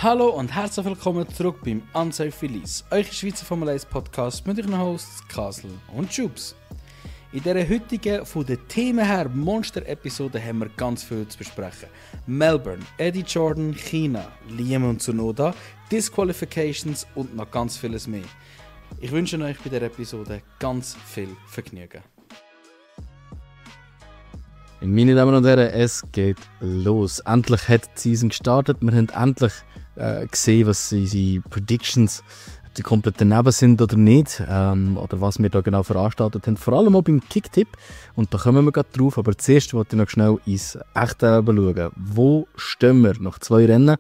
Hallo und herzlich willkommen zurück beim Unsafe Release, euer Schweizer Formel 1 Podcast mit euren Hosts Kasel und Schubs. In dieser heutigen, von den Themen her Monster-Episode haben wir ganz viel zu besprechen. Melbourne, Eddie Jordan, China, Liam und Tsunoda, Disqualifications und noch ganz vieles mehr. Ich wünsche euch bei dieser Episode ganz viel Vergnügen. Meine Damen und Herren, es geht los. Endlich hat die Season gestartet. Wir haben endlich gesehen, was unsere Predictions, ob die komplett daneben sind oder nicht. Oder was wir da genau veranstaltet haben. Vor allem auch beim Kicktipp. Und da kommen wir gerade drauf. Aber zuerst wollte ich noch schnell ins echte Leben schauen. Wo stehen wir? Nach 2 Rennen,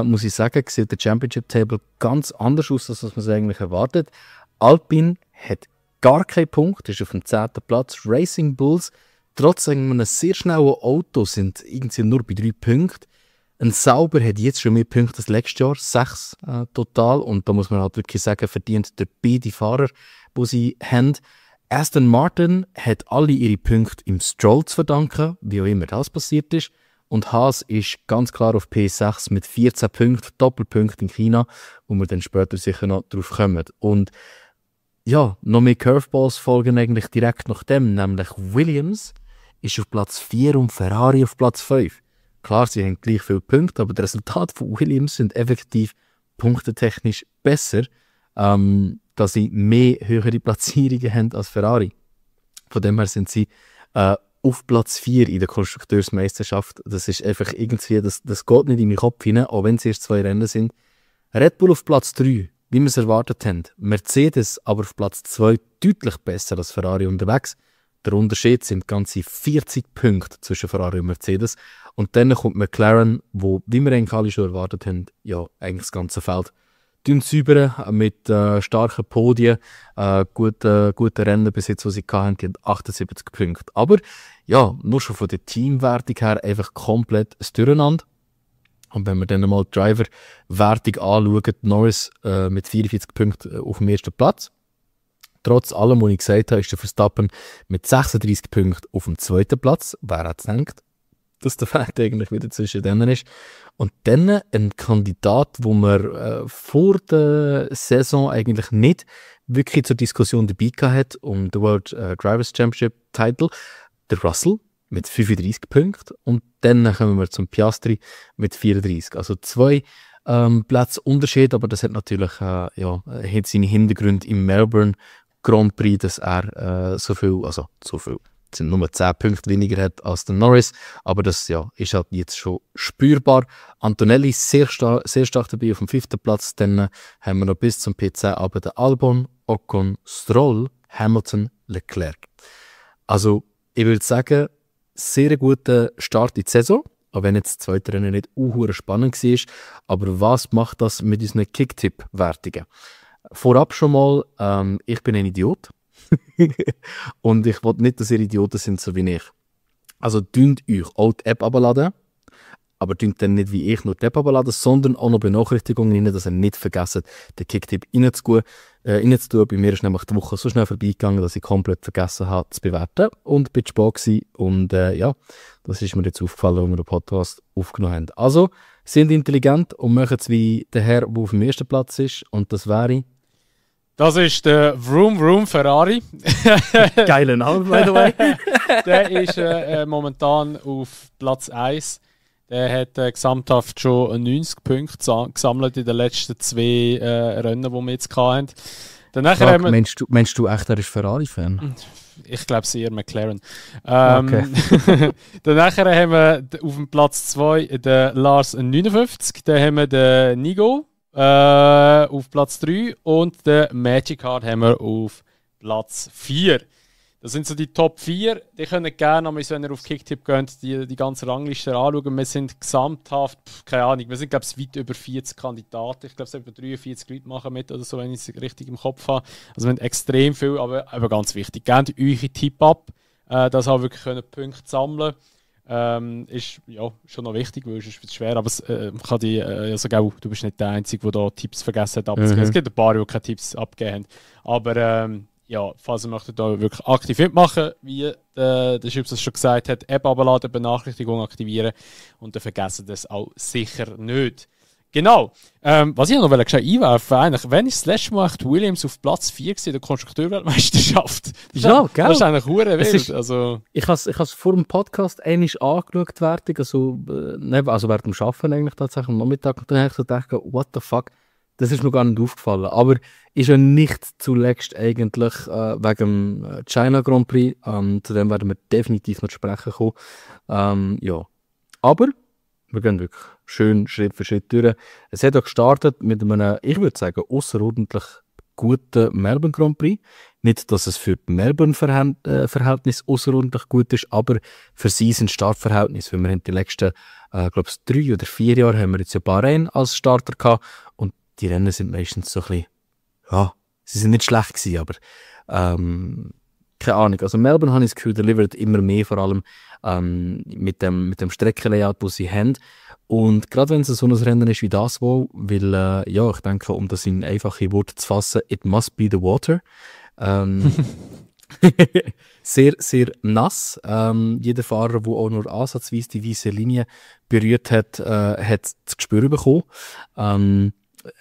muss ich sagen, sieht der Championship Table ganz anders aus, als was man es eigentlich erwartet. Alpine hat gar keinen Punkt, ist auf dem 10. Platz. Racing Bulls trotz einem sehr schnellen Auto sind irgendwie nur bei 3 Punkten. Ein Sauber hat jetzt schon mehr Punkte als letztes Jahr, 6 total. Und da muss man halt wirklich sagen, verdient der beide Fahrer, die sie haben. Aston Martin hat alle ihre Punkte im Stroll zu verdanken, wie auch immer das passiert ist. Und Haas ist ganz klar auf P6 mit 14 Punkten, Doppelpunkt in China, wo wir dann später sicher noch drauf kommen. Und ja, noch mehr Curveballs folgen eigentlich direkt nach dem, nämlich Williams ist auf Platz 4 und Ferrari auf Platz 5. Klar, sie haben gleich viele Punkte, aber die Resultate von Williams sind effektiv punktetechnisch besser, da sie mehr höhere Platzierungen haben als Ferrari. Von dem her sind sie auf Platz 4 in der Konstrukteursmeisterschaft. Das ist einfach irgendwie, das geht nicht in meinen Kopf hinein, auch wenn es erst 2 Rennen sind. Red Bull auf Platz 3, wie wir es erwartet haben. Mercedes aber auf Platz 2 deutlich besser als Ferrari unterwegs. Der Unterschied sind ganze 40 Punkte zwischen Ferrari und Mercedes. Und dann kommt McLaren, wo, wie wir eigentlich alle schon erwartet haben, ja, eigentlich das ganze Feld säubern mit starken Podien, guten Rennen bis jetzt, die sie hatten, die haben 78 Punkte. Aber ja, nur schon von der Teamwertung her einfach komplett ein Durcheinander. Und wenn wir dann mal die Driver-Wertung anschauen, Norris mit 44 Punkten auf dem ersten Platz. Trotz allem, was ich gesagt habe, ist der Verstappen mit 36 Punkten auf dem 2. Platz. Wer hat gedacht, dass der Fakt eigentlich wieder zwischen denen ist. Und dann ein Kandidat, wo man vor der Saison eigentlich nicht wirklich zur Diskussion dabei hat, um den World Drivers' Championship Title, der Russell mit 35 Punkten. Und dann kommen wir zum Piastri mit 34. Also 2 Plätze Unterschied, aber das hat natürlich hat seine Hintergründe im Melbourne Grand Prix, dass er so viel, es sind nur 10 Punkte weniger hat als der Norris, aber das ist halt jetzt schon spürbar. Antonelli sehr stark dabei auf dem 5. Platz, dann haben wir noch bis zum P10 aber den Albon, Ocon, Stroll, Hamilton, Leclerc. Also ich würde sagen, sehr guter Start in die Saison, auch wenn jetzt das 2. Rennen nicht spannend war, aber was macht das mit unseren Kicktipp-Wertungen? Vorab schon mal, ich bin ein Idiot. Und ich will nicht, dass ihr Idioten sind, so wie ich. Also tönt euch auch die App abladen, aber tönt dann nicht wie ich nur die App abladen, sondern auch noch Benachrichtigungen rein, dass ihr nicht vergessen, den Kicktipp reinzutun. Bei mir ist nämlich die Woche so schnell vorbeigegangen, dass ich komplett vergessen habe zu bewerten und bin spät gewesen. Und das ist mir jetzt aufgefallen, als wir den Podcast aufgenommen haben. Also, sind intelligent und machen es wie der Herr, der auf dem 1. Platz ist, und das wäre... Das ist der Vroom Vroom Ferrari. Geiler Name, by the way. Der ist momentan auf Platz 1. Der hat gesamthaft schon 90 Punkte gesammelt in den letzten 2 Rennen, die wir jetzt hatten. Meinst du echt, er ist Ferrari-Fan? Ich glaube es eher McLaren. Okay. Danach haben wir auf dem Platz 2 den Lars 59. Dann haben wir den Nigo auf Platz 3 und den Magic Card haben wir auf Platz 4. Das sind so die Top 4. Die können gerne, wenn ihr auf Kicktipp geht, die ganze Rangliste anschauen. Wir sind gesamthaft, keine Ahnung, wir sind glaube ich weit über 40 Kandidaten. Ich glaube, es etwa 43 Leute machen mit oder so, wenn ich es richtig im Kopf habe. Also wir haben extrem viel, aber ganz wichtig. Gebt eure Tipp ab, dass auch wirklich Punkte sammeln können. Ist ja schon noch wichtig, weil es ist schwer, aber kann du bist nicht der Einzige, der da Tipps vergessen hat abzugeben. Es gibt ein paar, die keine Tipps abgegeben haben. Aber falls ihr möchtet da wirklich aktiv mitmachen, wie der Chips das schon gesagt hat, App abladen, Benachrichtigung aktivieren und dann vergessen das auch sicher nicht. Genau. Was ich noch einwerfen eigentlich, wenn ist das letzte Mal die Williams auf Platz 4 war, der Konstrukteurweltmeisterschaft? Ja, gell? Das ist eigentlich hure wild. Ist, also. Ich habe es vor dem Podcast einmal angeschaut, Wertung, also während dem Arbeiten eigentlich tatsächlich am Nachmittag, und dann habe ich so gedacht, what the fuck, das ist mir gar nicht aufgefallen. Aber ist ja nicht zuletzt eigentlich wegen dem China Grand Prix, zu dem werden wir definitiv noch sprechen kommen. Ja. Aber wir gehen wirklich schön Schritt für Schritt durch. Es hat auch gestartet mit einem, ich würde sagen, außerordentlich guten Melbourne Grand Prix. Nicht, dass es für die Melbourne-Verhältnis außerordentlich gut ist, aber für sie sind Startverhältnisse, weil wir in den letzten, glaube ich, 3 oder 4 Jahren haben wir jetzt ja Bahrain als Starter gehabt und die Rennen sind meistens so ein bisschen, ja, sie sind nicht schlecht gewesen, aber keine Ahnung. Also Melbourne, habe ich das Gefühl, delivert immer mehr, vor allem mit dem Streckenlayout, das sie haben. Und gerade wenn es so ein Rennen ist wie das wohl, weil, ja, ich denke, um das in einfache Worte zu fassen, it must be the water. Sehr, sehr nass. Jeder Fahrer, der auch nur ansatzweise die weiße Linie berührt hat, hat das Gespür bekommen.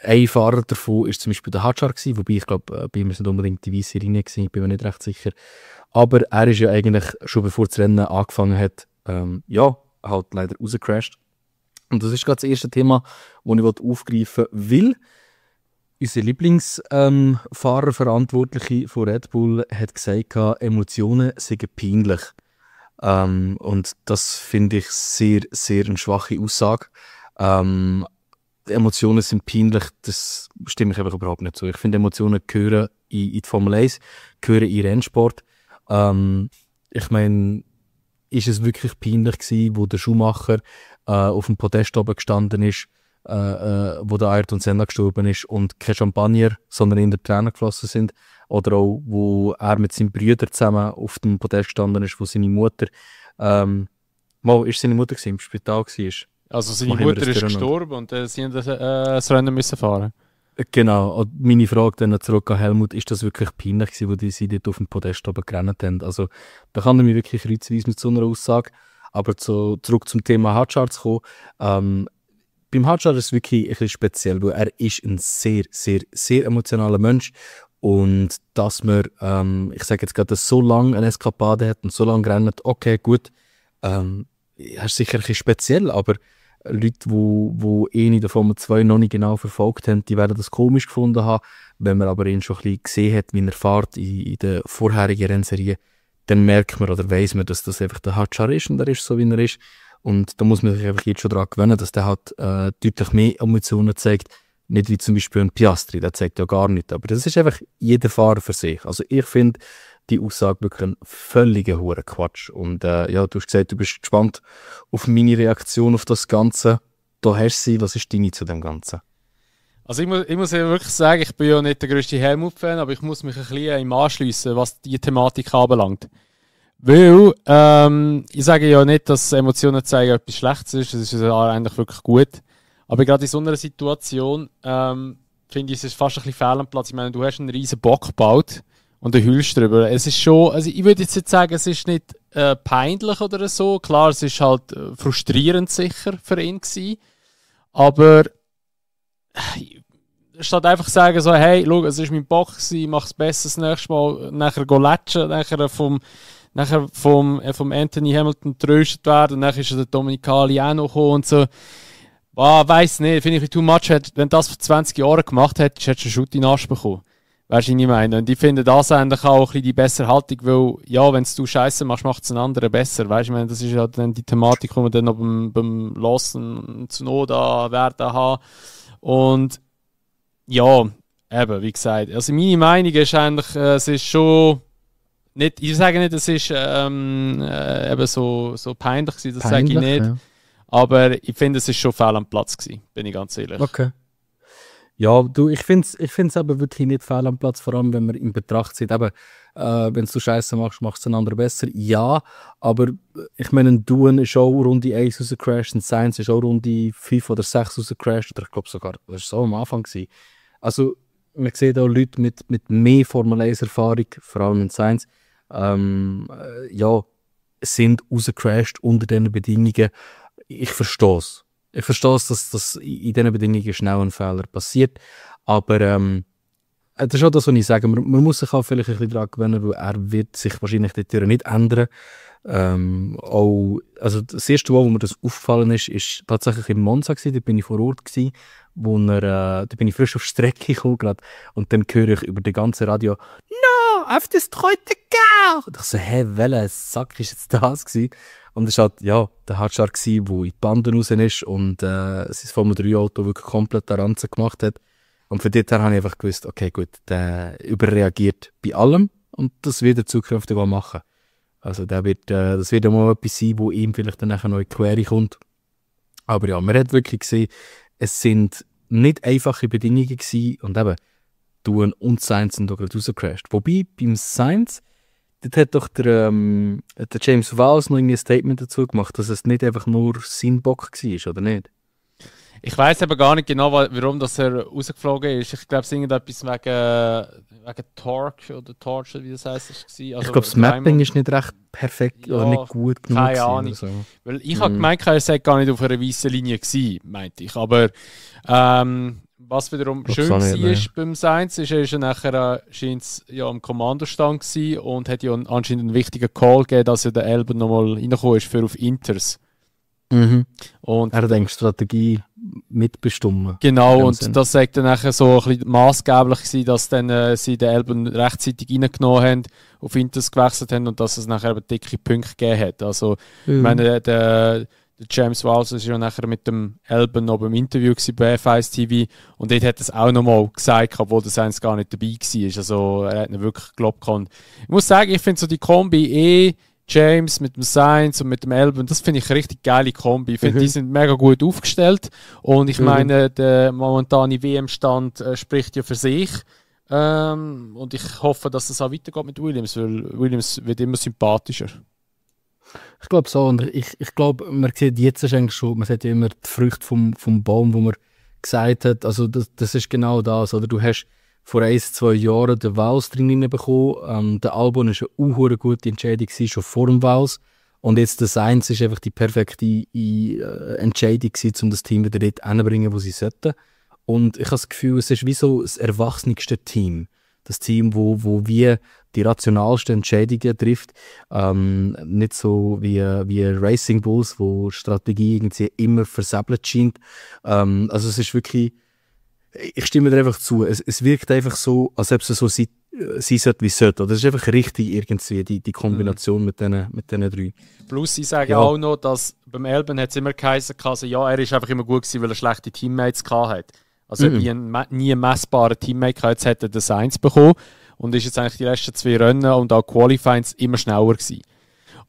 Ein Fahrer davon war zum Beispiel der Hadjar, wobei ich glaube, bei ihm nicht unbedingt die weiße Linie gewesen, ich bin mir nicht recht sicher. Aber er ist ja eigentlich schon bevor das Rennen angefangen hat, ja, halt leider rausgecrashed. Und das ist gerade das erste Thema, das ich aufgreifen will, weil unser Lieblingsfahrer, Verantwortliche von Red Bull, hat gesagt, Emotionen seien peinlich. Und das finde ich sehr, sehr eine schwache Aussage. Emotionen sind peinlich, das stimme ich einfach überhaupt nicht zu. Ich finde, Emotionen gehören in die Formel 1, gehören in Rennsport. Ich meine, ist es wirklich peinlich gewesen, wo der Schumacher auf dem Podest oben gestanden ist, wo der Ayrton Senna gestorben ist und kein Champagner, sondern in der Tränen geflossen sind. Oder auch, wo er mit seinen Brüdern zusammen auf dem Podest gestanden ist, wo seine Mutter, ist seine Mutter im Spital war. Also seine Mutter ist gestorben und sie haben das Rennen müssen fahren. Genau. Und meine Frage dann zurück an Helmut, ist das wirklich peinlich gewesen, wo die sie dort auf dem Podest oben gerannt haben? Also da kann er mich wirklich reizweise mit so einer Aussage. Aber zurück zum Thema Hadjar zu kommen. Beim Hadjar ist es wirklich ein bisschen speziell, weil er ist ein sehr, sehr, sehr emotionaler Mensch. Und dass man, ich sage jetzt gerade, so lange eine Eskapade hat und so lange rennt, okay, gut, ist sicher ein bisschen speziell, aber Leute, die ihn in der Formel 2 noch nicht genau verfolgt haben, die werden das komisch gefunden haben. Wenn man aber ihn schon ein bisschen gesehen hat, wie er fährt in der vorherigen Rennserie, dann merkt man oder weiss man, dass das einfach der Hadjar ist und er ist so, wie er ist. Und da muss man sich einfach jetzt schon daran gewöhnen, dass der halt deutlich mehr Emotionen zeigt. Nicht wie zum Beispiel ein Piastri, der zeigt ja gar nichts. Aber das ist einfach jeder Fahrer für sich. Also ich finde die Aussage wirklich ein völliger hoher Quatsch. Und ja, du hast gesagt, du bist gespannt auf meine Reaktion auf das Ganze. Da hast du sie. Was ist deine zu dem Ganzen? Also ich muss ja wirklich sagen, ich bin ja nicht der grösste Helmut-Fan, aber ich muss mich ein bisschen ihm anschliessen, was die Thematik anbelangt. Weil, ich sage ja nicht, dass Emotionen zeigen etwas Schlechtes ist, das ist ja eigentlich wirklich gut. Aber gerade in so einer Situation finde ich, es ist fast ein bisschen fehl am Platz. Ich meine, du hast einen riesen Bock gebaut und du heulst drüber. Es ist schon, also ich würde jetzt nicht sagen, es ist nicht peinlich oder so. Klar, es ist halt frustrierend sicher für ihn gewesen. Aber statt einfach zu sagen, so, hey, schau, es ist mein Bock gewesen, ich mache es besser das nächste Mal, nachher go latschen, nachher vom Anthony Hamilton tröstet werden und nachher ist der Dominicali auch noch gekommen und so. Weiss nicht, finde ich too much. Wenn das vor 20 Jahren gemacht hättest, hättest du einen Schutt in den Arsch bekommen. Weißt du, was ich meine? Und ich finde das eigentlich auch ein bisschen die bessere Haltung, weil, ja, wenn du Scheiße machst, macht es einen anderen besser. Weißt du, ich meine, das ist ja dann die Thematik, die wir dann noch beim Lossen zu Noda werden haben. Und, ja, eben, wie gesagt. Also, meine Meinung ist eigentlich, es ist schon, nicht, ich sage nicht, es ist eben so peinlich gewesen, das sage ich nicht. Ja. Aber ich finde, es ist schon fehl am Platz gewesen, bin ich ganz ehrlich. Okay. Ja, du, ich find's aber wirklich nicht fehl am Platz, vor allem wenn man in Betracht zieht. Eben, wenn du Scheiße machst, machst du einen anderen besser. Ja, aber ich meine, ein Duen ist auch Runde 1 rausgecrashed, ein Sainz ist auch Runde 5 oder 6 rausgecrashed. Oder ich glaube sogar, das war so am Anfang gewesen. Also, man sieht auch Leute mit mehr Formel 1 Erfahrung, vor allem in Sainz, ja, sind rausgecrashed unter diesen Bedingungen. Ich verstehe es. Ich verstehe es, dass das in diesen Bedingungen schnell ein Fehler passiert, aber das ist auch das, was ich sage. Man muss sich auch vielleicht ein bisschen daran gewöhnen, weil er wird sich wahrscheinlich die Türen nicht ändern. Also das erste Mal, wo mir das aufgefallen ist tatsächlich in Monza gewesen. Da bin ich vor Ort gewesen, da bin ich frisch auf Strecke gekommen grad, und dann höre ich über den ganzen Radio «No, auf das zweite Gau!» Und ich so, welcher Sack ist jetzt das gewesen? Und es war halt, der Hardshar gewesen, der in die Banden raus ist und sein Formel 3 Auto wirklich komplett den Ranzen gemacht hat. Und von dort her habe ich einfach gewusst, okay gut, der überreagiert bei allem und das wird er zukünftig auch machen. Also das wird mal etwas sein, wo ihm vielleicht dann nachher noch in die Quere kommt. Aber ja, man hat wirklich gesehen, es sind nicht einfache Bedingungen gewesen und eben, Doohan und Sainz sind da gerade rausgecrashed. Wobei, beim Sainz, dort hat doch der James Vowles noch ein Statement dazu gemacht, dass es nicht einfach nur sein Bock war, oder nicht? Ich weiss aber gar nicht genau, warum dass er rausgeflogen ist. Ich glaube, es ist irgendetwas wegen Torque oder Torch, wie das heisst. Also, ich glaube, das Mapping ist nicht recht perfekt oder nicht gut genug. Keine Ahnung. So. Weil ich habe gemeint, er sei gar nicht auf einer weißen Linie gewesen, meinte ich. Aber was wiederum schön war beim Sainz, ist, er ist ja nachher am Kommandostand gewesen und hat ja anscheinend einen wichtigen Call gegeben, dass er der Albon nochmal reingekommen ist für auf Inters. Mhm. Und er denkt Strategie mitbestimmen. Genau, und das sagt dann nachher so ein bisschen maßgeblich gewesen, dass dann sie den Albon rechtzeitig reingenommen haben, auf Inters gewechselt haben und dass es nachher eben dicke Punkte gegeben hat. Also, ich meine, der James Vowles war ja nachher mit dem Albon noch beim Interview bei F1 TV und dort hat er es auch nochmal gesagt, obwohl der Sainz gar nicht dabei war. Also, er hat ihn wirklich geglaubt. Ich muss sagen, ich finde so die Kombi James mit dem Sainz und mit dem Albon, das finde ich eine richtig geile Kombi. Ich finde, die sind mega gut aufgestellt und ich meine, der momentane WM-Stand spricht ja für sich. Und ich hoffe, dass es auch weitergeht mit Williams, weil Williams wird immer sympathischer. Ich glaube so, und ich glaube, man sieht jetzt eigentlich schon, man sieht ja immer die Früchte vom Baum, wo man gesagt hat, also das ist genau das, oder? Du hast vor 1-2 Jahren den Vowles drin bekommen. Der Albon war eine gute Entscheidung, schon vor dem Vowles. Und jetzt der Sainz ist einfach die perfekte Entscheidung, um das Team wieder dort hinzubringen, wo sie sollten. Und ich habe das Gefühl, es ist wie so das erwachsenste Team. Das Team, wo wie die rationalsten Entscheidungen trifft. Nicht so wie Racing Bulls, wo Strategie irgendwie immer versäbelt scheint. Also es ist wirklich... Ich stimme dir einfach zu. Es wirkt einfach so, als ob es so sein sollte, wie es sollte. Das ist einfach richtig irgendwie, die Kombination mit diesen drei. Plus, ich sage auch noch, dass beim Albon hat es immer geheißen, also, er ist einfach immer gut gewesen, weil er schlechte Teammates hatte. Also nie einen messbaren Teammate hatte, jetzt hat er den Sainz bekommen und ist jetzt eigentlich die letzten 2 Rennen und auch Qualifyings immer schneller gewesen.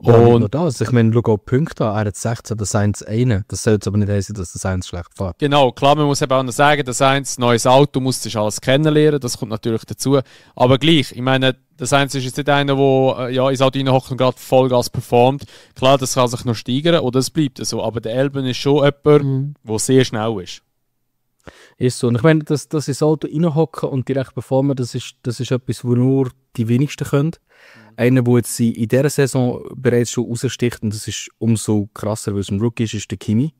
Ja, und nur das. Ich meine, schau auch die Punkte an. Er hat 16, der Sainz 1. Das soll jetzt aber nicht heißen, dass der Sainz schlecht fährt. Genau, klar, man muss eben auch noch sagen, der Sainz, neues Auto, muss sich alles kennenlernen, das kommt natürlich dazu. Aber gleich, ich meine, der Sainz ist jetzt nicht einer, der ins Auto reinhockt und gerade Vollgas performt. Klar, das kann sich noch steigern oder es bleibt so. Aber der Albon ist schon jemand, der sehr schnell ist. Ist so. Und ich meine, dass ins Auto reinhocken und direkt performen, das ist etwas, wo nur die wenigsten können. Einer, der jetzt in dieser Saison bereits schon raussticht, und das ist umso krasser, weil es ein Rookie ist der Kimi.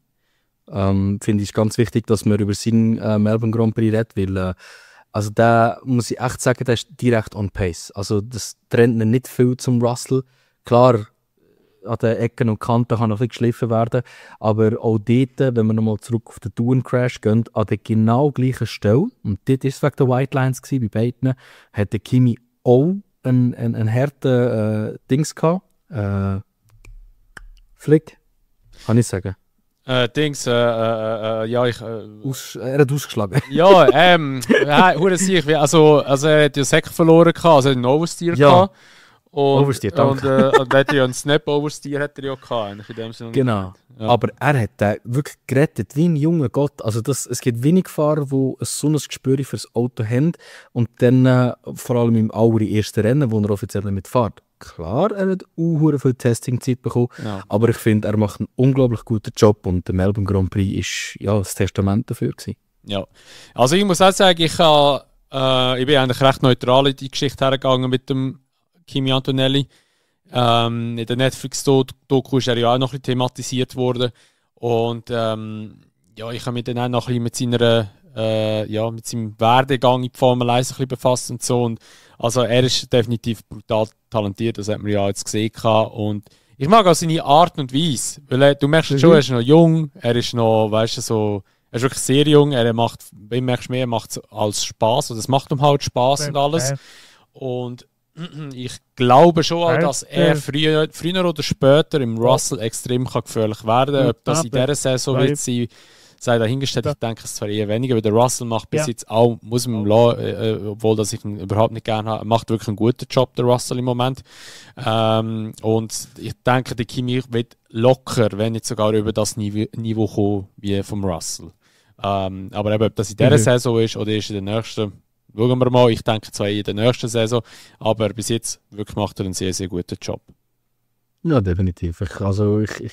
Finde ich ganz wichtig, dass man über seinen Melbourne Grand Prix redet, weil also der, muss ich echt sagen, der ist direkt on pace. Also das trennt ihn nicht viel zum Russell. Klar, an den Ecken und Kanten kann noch ein bisschen geschliffen werden, aber auch dort, wenn wir nochmal zurück auf den Doohan Crash gehen, an der genau gleichen Stelle, und dort war es wegen der White Lines bei beiden, hat der Kimi auch einen harten Dings gehabt. Flick, kann ich sagen. Ja, ich... er hat ausgeschlagen. Ja, also er hat ja Sack verloren gehabt, also einen Oversteer gehabt. Oversteer, danke. Und er hat ja einen Snap-Oversteer hat er ja gehabt, in dem Sinne. Genau. Ja. Aber er hat den wirklich gerettet, wie ein junger Gott. Also es gibt wenig Fahrer, die so ein Gespür für das Auto haben und dann vor allem im allerersten Rennen, wo er offiziell damit fährt. Klar, er hat auch viel Testingzeit bekommen, aber ich finde, er macht einen unglaublich guten Job und der Melbourne Grand Prix ist das Testament dafür gewesen. Ja, also ich muss auch sagen, ich bin eigentlich recht neutral in die Geschichte hergegangen mit dem Kimi Antonelli. In der Netflix-Doku ist er ja auch noch ein bisschen thematisiert worden. Und ja, ich habe mich dann auch noch ein bisschen mit seinem Werdegang in die Formel 1 ein bisschen befasst und so. Und also er ist definitiv brutal talentiert, das hat man ja jetzt gesehen. Und ich mag auch seine Art und Weise. Weil du merkst schon, er ist noch jung, er ist noch, weißt du, so, er ist wirklich sehr jung, er macht es als Spaß, und es macht ihm halt Spaß und alles. Und ich glaube schon, dass er früher oder später im Russell extrem gefährlich werden kann. Ob das in dieser Saison wird sein, sei dahingestellt. Ich denke es zwar eher weniger, weil der Russell macht bis jetzt auch, muss man lassen, obwohl das ich ihn überhaupt nicht gerne habe, macht wirklich einen guten Job, der Russell im Moment. Und ich denke, der Kimi wird locker, wenn nicht sogar über das Niveau kommen wie vom Russell. Aber eben, ob das in dieser Saison ist oder ist in der nächsten, schauen wir mal. Ich denke zwar in der nächsten Saison, aber bis jetzt wirklich macht er einen sehr, sehr guten Job. Ja, definitiv. Ich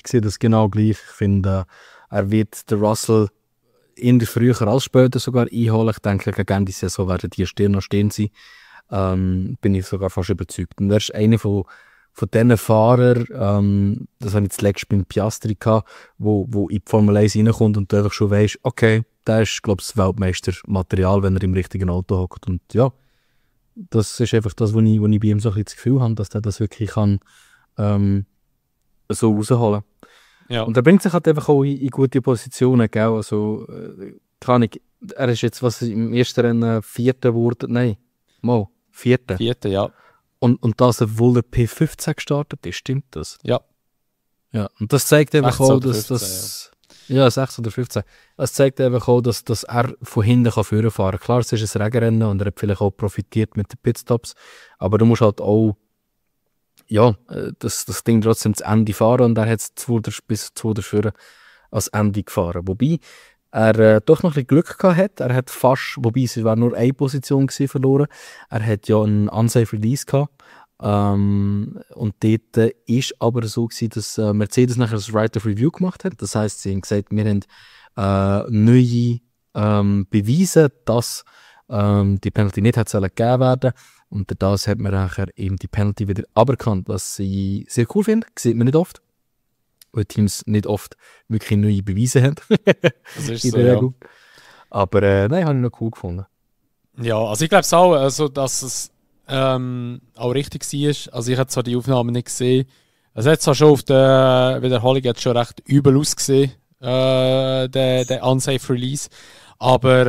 sehe das genau gleich. Ich finde, er wird den Russell eher früher als später sogar einholen. Ich denke, gegen Ende der Saison werden die noch stehen sein. Bin ich sogar fast überzeugt. Und er ist einer von diesen Fahrern, das habe ich zuletzt beim Piastri gehabt, wo in die Formel 1 reinkommt und du einfach schon weißt, okay, der ist, glaube ich, das Weltmeistermaterial, wenn er im richtigen Auto hockt. Und ja, das ist einfach das, wo ich bei ihm so ein bisschen das Gefühl habe, dass er das wirklich kann, so rausholen. Ja. Und er bringt sich halt einfach auch in gute Positionen, gell? Also, kann ich, er ist jetzt im ersten Rennen Vierter geworden, Vierter. Vierter, ja. Und das, obwohl er P15 gestartet ist, stimmt das? Ja. Ja, und das zeigt einfach auch, dass 15, das... Ja, 6 oder 15. Das zeigt einfach auch, dass er von hinten fahren kann. Klar, es ist ein Regenrennen und er hat vielleicht auch profitiert mit den Pitstops, aber du musst halt auch das Ding trotzdem zu Ende fahren, und er hat es bis zu der Führer ans Ende gefahren. Wobei er doch noch ein bisschen Glück gehabt hat. Er hat fast, wobei es war nur eine Position verloren. Er hat ja einen Unsafe Release gehabt. Und dort ist aber so gewesen, dass Mercedes nachher das Right of Review gemacht hat. Das heisst, sie haben gesagt, wir haben neue Beweise, dass die Penalty nicht hat gegeben werden. Und das hat man nachher eben die Penalty wieder aberkannt, was ich sehr cool finde. Das sieht man nicht oft, weil Teams nicht oft wirklich neue Beweise haben. Das ist so, ja. Aber nein, habe ich noch cool gefunden. Ja, also ich glaube es auch, also, dass es auch richtig war. Also ich habe zwar die Aufnahmen nicht gesehen. Es hat zwar schon auf der Wiederholung jetzt schon recht übel ausgesehen, der Unsafe Release. Aber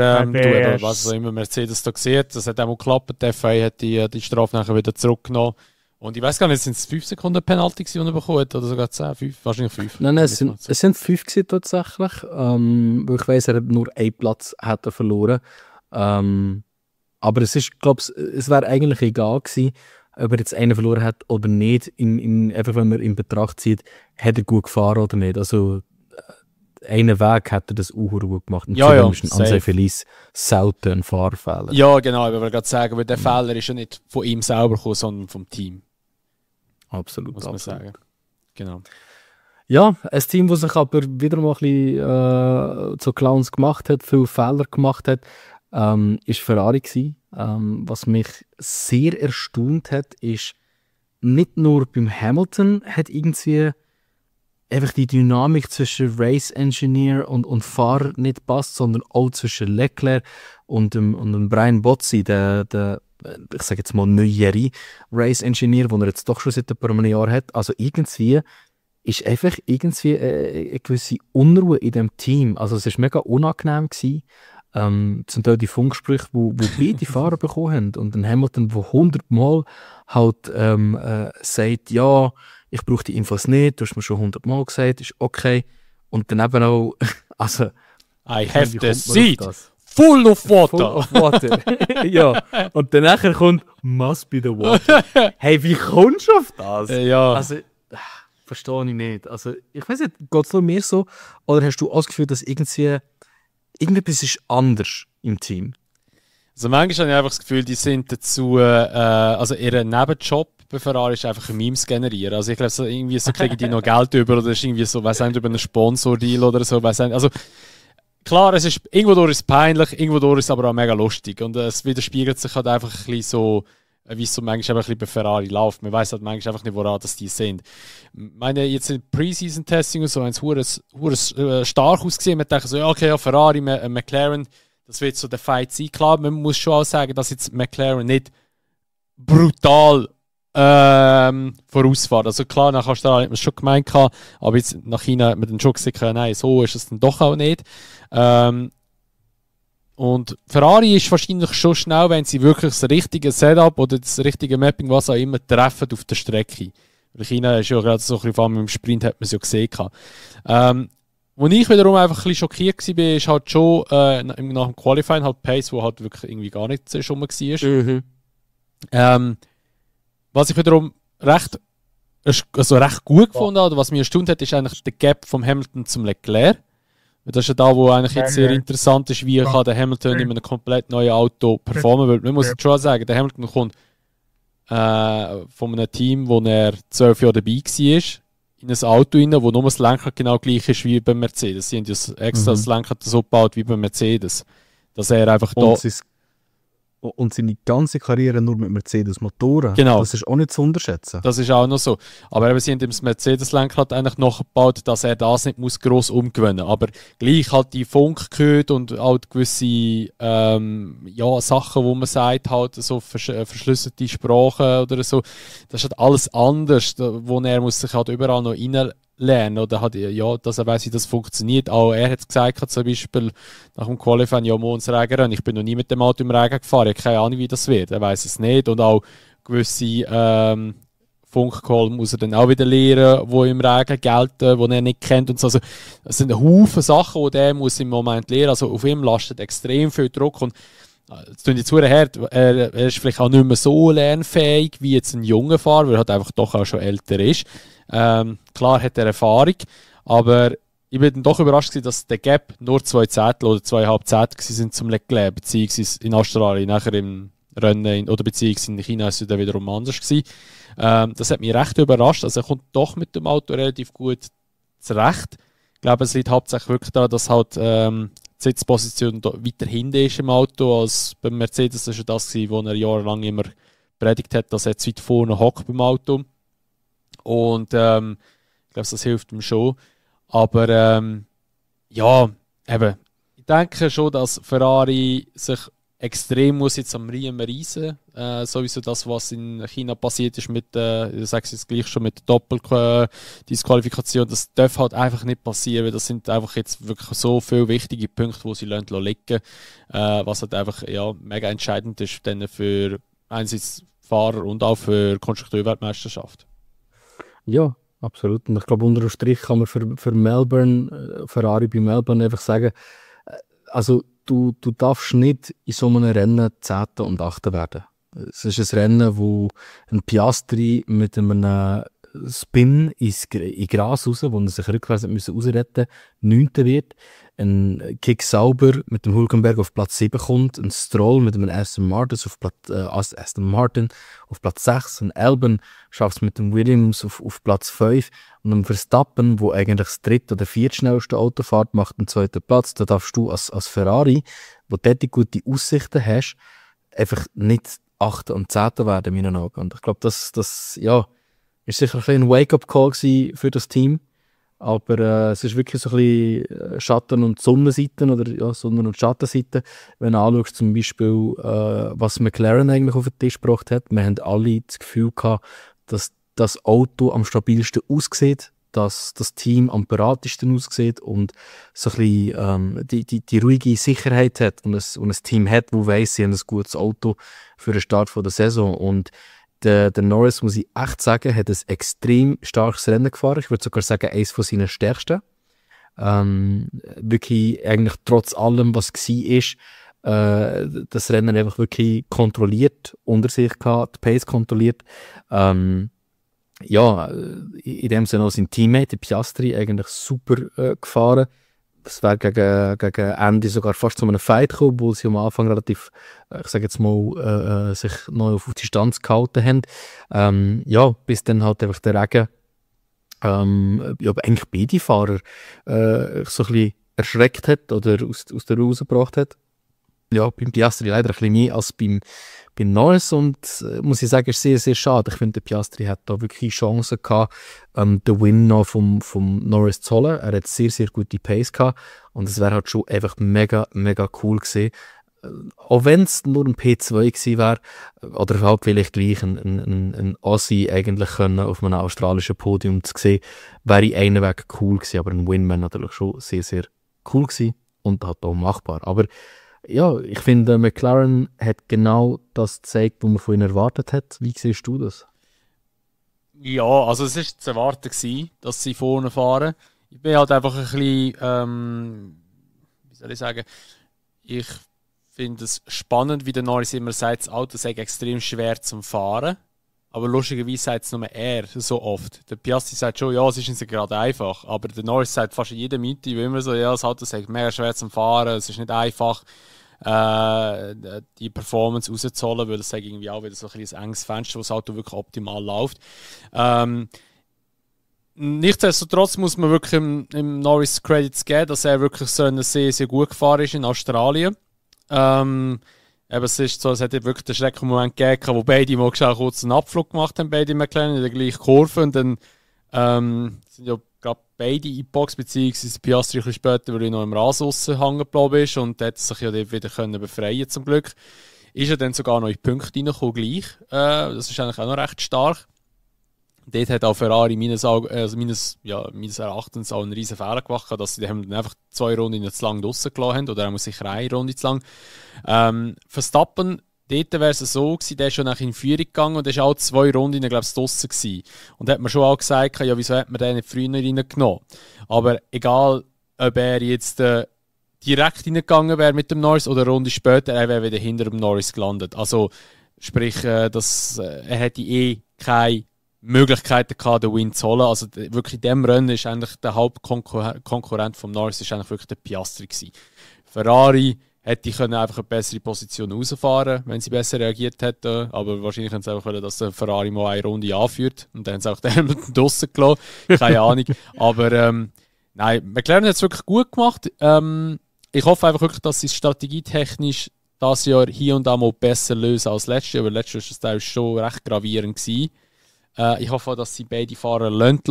was auch immer Mercedes da sieht, das hat auch mal geklappt. Der FIA hat die Strafe nachher wieder zurückgenommen. Und ich weiß gar nicht, sind es 5 Sekunden Penalty, die er bekommen hat, oder sogar 10, 5? Wahrscheinlich 5. Nein, es sind 5 gewesen, tatsächlich. Weil ich weiss, er hat nur einen Platz verloren. Aber es ist, glaube ich, es wäre eigentlich egal gewesen, ob er jetzt einen verloren hat oder nicht. Einfach wenn man in Betracht zieht, hat er gut gefahren oder nicht. Also einen Weg hat er das auch gut gemacht. Und ja, ist ein Unsafe Release selten ein Fahrfehler. Ja, genau. Ich wollte gerade sagen, weil der Fehler ist ja nicht von ihm selber gekommen, sondern vom Team. Absolut. Muss man sagen. Genau. Ja, ein Team, das sich aber wieder mal ein bisschen zu Clowns gemacht hat, viele Fehler gemacht hat, ist Ferrari gewesen. Was mich sehr erstaunt hat, ist, nicht nur beim Hamilton hat irgendwie einfach die Dynamik zwischen Race Engineer und Fahrer nicht passt, sondern auch zwischen Leclerc und dem Brian Bozzi, der ich sage jetzt mal neuere Race Engineer, den er jetzt doch schon seit ein paar Jahren hat. Also irgendwie ist einfach eine gewisse Unruhe in dem Team. Also es war mega unangenehm gewesen. Zum Teil die Funksprüche, wo beide Fahrer bekommen haben. Und ein Hamilton, der 100 Mal halt sagt, ja, ich brauche die Infos nicht, du hast mir schon 100 Mal gesagt, ist okay. Und dann eben auch, also... I have the seat full of water. Full of water. Ja, und dann nachher kommt, must be the water. Hey, wie kommst du auf das? Ja. Also, verstehe ich nicht. Also, ich weiß nicht, geht es nur mir so? Oder hast du auch das Gefühl, dass irgendetwas ist anders im Team? Also manchmal habe ich einfach das Gefühl, die sind dazu, also ihr Nebenjob bei Ferrari ist einfach Memes generieren. Also ich glaube, so irgendwie so kriegen die noch Geld über oder ist irgendwie so, weiss nicht, über einen Sponsor-Deal oder so, weiss nicht. Also klar, es ist, irgendwo ist es peinlich, irgendwo ist es aber auch mega lustig und es widerspiegelt sich halt einfach ein bisschen so wie es so manchmal ein bisschen bei Ferrari läuft. Man weiß halt manchmal einfach nicht, woran das die sind. Ich meine, jetzt in Preseason-Testing und so haben es stark ausgesehen. Man denkt so, ja, okay, ja, Ferrari, McLaren, das wird so der Fight sein. Klar, man muss schon auch sagen, dass jetzt McLaren nicht brutal vorausfahren. Also klar, nach Australien hat man es schon gemeint gehabt, aber jetzt nach China hat man dann schon gesagt, nein, so ist es dann doch auch nicht. Und Ferrari ist wahrscheinlich schon schnell, wenn sie wirklich das richtige Setup oder das richtige Mapping, was auch immer, treffen auf der Strecke. Weil China ist ja gerade so ein bisschen, vor allem im Sprint hat man es ja gesehen. Wo ich wiederum einfach ein bisschen schockiert war, ist halt schon nach dem Qualifying halt Pace, wo halt wirklich irgendwie gar nicht so schon mal war. Was ich wiederum recht gut gefunden habe, oder was mich erstaunt hat, ist eigentlich der Gap vom Hamilton zum Leclerc. Das ist ja da, wo eigentlich jetzt sehr interessant ist, wie kann der Hamilton in einem komplett neuen Auto performen. Weil man muss jetzt schon sagen, der Hamilton kommt von einem Team, wo er 12 Jahre dabei war, in ein Auto rein, wo nur das Lenkrad genau gleich ist wie beim Mercedes. Sie haben ja extra das Lenkrad so gebaut wie beim Mercedes. Dass er einfach da... Und seine ganze Karriere nur mit Mercedes-Motoren. Genau. Das ist auch nicht zu unterschätzen. Das ist auch noch so. Aber eben, sie haben das Mercedes-Lenkrad eigentlich nachgebaut, dass er das nicht muss gross umgewöhnen. Aber gleich halt die Funk gehört und halt gewisse Sachen, wo man sagt, halt so verschlüsselte Sprachen oder so. Das ist halt alles anders, wo er muss sich halt überall noch reinlernen oder hat, ja, dass er weiss, wie das funktioniert. Auch er hat gesagt, zum Beispiel nach dem Qualifying, ja, morgens Regen, ich bin noch nie mit dem Auto im Regen gefahren, ich habe keine Ahnung, wie das wird, er weiss es nicht. Und auch gewisse Funkcall muss er dann auch wieder lernen, die im Regen gelten, die er nicht kennt und so. Also, es sind ein Haufen Sachen, die er muss im Moment lernen. Also auf ihm lastet extrem viel Druck und es tut jetzt hart, er ist vielleicht auch nicht mehr so lernfähig wie jetzt ein junger Fahrer, weil er halt einfach doch auch schon älter ist. Klar hat er Erfahrung, aber ich bin dann doch überrascht gewesen, dass der Gap nur 2 Zehntel oder 2,5 Zehntel sind zum Leclerc, beziehungsweise in Australien, nachher im Rennen oder beziehungsweise in China ist es dann wiederum anders gewesen. Das hat mich recht überrascht, also er kommt doch mit dem Auto relativ gut zurecht. Ich glaube, es liegt hauptsächlich wirklich daran, dass halt die Sitzposition weiter hinten ist im Auto als beim Mercedes. Das war das, wo er jahrelang immer predigt hat, dass er zu weit vorne hockt beim Auto. Und ich glaube, das hilft ihm schon. Aber ja, eben, ich denke schon, dass Ferrari sich extrem muss jetzt am Riemen reissen. Sowieso das, was in China passiert ist mit, ich sage es jetzt gleich schon, mit der Doppeldisqualifikation, das darf halt einfach nicht passieren, weil das sind einfach jetzt wirklich so viele wichtige Punkte, die sie liegen lassen, was halt einfach ja, mega entscheidend ist dann für einerseits Fahrer und auch für Konstrukteurweltmeisterschaft. Ja, absolut. Und ich glaube, unter dem Strich kann man für Melbourne, Ferrari bei Melbourne einfach sagen, also du darfst nicht in so einem Rennen 10. und 8. werden. Es ist ein Rennen, wo ein Piastri mit einem Spin in Gras raus, wo er sich rückwärts ausretten musste, 9. wird. Ein Kick Sauber mit dem Hülkenberg auf Platz 7 kommt. Ein Stroll mit dem Aston Martin auf Platz 6. Ein Albon schafft es mit dem Williams auf Platz 5. Und ein Verstappen, wo eigentlich das 3. oder 4. schnellste Auto fährt, macht den 2. Platz. Da darfst du als Ferrari, wo du dort gute Aussichten hast, einfach nicht 8. und 10. werden, in meinen Augen. Und ich glaube, das ja, ist sicher ein Wake-up-Call für das Team. Aber es ist wirklich so ein bisschen Schatten- und Sonnenseiten oder ja, Sonnen- und Schattenseiten. Wenn du anschaust, zum Beispiel, was McLaren eigentlich auf den Tisch gebracht hat. Wir haben alle das Gefühl gehabt, dass das Auto am stabilsten aussieht, dass das Team am beratesten aussieht und so ein bisschen die ruhige Sicherheit hat und ein Team hat, das weiss, sie haben ein gutes Auto für den Start der Saison. Und der Norris, muss ich echt sagen, hat ein extrem starkes Rennen gefahren. Ich würde sogar sagen, eines von seinen stärksten. Wirklich eigentlich trotz allem, was war, das Rennen einfach wirklich kontrolliert, unter sich gehabt, die Pace kontrolliert. Ja, in dem Sinne auch sein Teammate, Piastri, eigentlich super gefahren. Es wäre gegen Ende sogar fast zu einem Fight gekommen, obwohl sie am Anfang relativ, ich sage jetzt mal, sich noch auf Distanz gehalten haben. Ja, bis dann halt einfach der Regen, ja, eigentlich beide Fahrer so ein bisschen erschreckt hat oder aus der Ruhe rausgebracht hat. beim Piastri leider ein bisschen mehr als beim Norris und muss ich sagen, ist sehr, sehr schade. Ich finde, der Piastri hat da wirklich Chancen gehabt, den Win noch vom Norris zu holen. Er hat sehr, sehr gute Pace gehabt und es wäre halt schon einfach mega, mega cool gewesen. Auch wenn es nur ein P2 gewesen wäre, oder halt vielleicht gleich ein Aussie eigentlich können auf einem australischen Podium zu sehen, wäre einen Weg cool gewesen, aber ein Win wäre natürlich schon sehr, sehr cool gewesen und halt auch machbar. Aber ja, ich finde, McLaren hat genau das gezeigt, was man von ihnen erwartet hat. Wie siehst du das? Ja, also es war zu erwarten gewesen, dass sie vorne fahren. Ich bin halt einfach ein bisschen, wie soll ich sagen, ich finde es spannend, wie der Norris immer sagt, das Auto sei extrem schwer zum Fahren. Aber lustigerweise sagt es nur er so oft. Der Piastri sagt schon, ja, es ist nicht gerade einfach. Aber der Norris sagt fast in jeder Meeting immer so, ja, das Auto sei mega schwer zum Fahren, es ist nicht einfach, die Performance rauszuholen, weil es irgendwie auch wieder so ein bisschen ein enges Fenster, wo das Auto wirklich optimal läuft. Nichtsdestotrotz muss man wirklich im Norris Credits geben, dass er wirklich so sehr, sehr gut gefahren ist in Australien. Eben, es ist so, es hat wirklich den Schreckmoment gegeben, wo beide mal kurz einen Abflug gemacht haben, beide McLaren in der gleichen Kurve. Und dann sind ja gerade beide in die Box, beziehungsweise Piastri ein bisschen später, weil er noch im Rasen hängen geblieben ist und hat sich ja dort wieder befreien zum Glück. Ist er dann sogar noch in die Punkte reingekommen gleich. Das ist eigentlich auch noch recht stark. Dort hat auch Ferrari meines Erachtens auch einen riesen Fehler gemacht, dass sie dann einfach 2 Runden zu lang draussen gelassen haben, oder auch sicher 1 Runde zu lang. Verstappen, dort wäre es so gewesen, der ist schon in Führung gegangen und der war auch 2 Runden, glaube ich, draussen gewesen. Und da hat man schon auch gesagt, ja, wieso hat man den nicht früher reingenommen? Aber egal, ob er jetzt direkt reingegangen wäre mit dem Norris oder eine Runde später, er wäre wieder hinter dem Norris gelandet. Also, sprich, er hätte keine Möglichkeiten gehabt, den Win zu holen. Also wirklich in diesem Rennen ist eigentlich der Hauptkonkurrent vom Norris ist eigentlich wirklich der Piastri gewesen. Ferrari hätte können einfach eine bessere Position rausfahren, wenn sie besser reagiert hätten. Aber wahrscheinlich können sie einfach wollen, dass der Ferrari mal eine Runde anführt. Und dann haben sie auch den Hamilton draussen gelassen. Keine Ahnung. Aber nein, McLaren hat es wirklich gut gemacht. Ich hoffe einfach wirklich, dass sie strategietechnisch das Jahr hier und da mal besser lösen als letztes Jahr. Aber letztes Jahr war das schon recht gravierend gewesen. Ich hoffe auch, dass sie beide Fahrer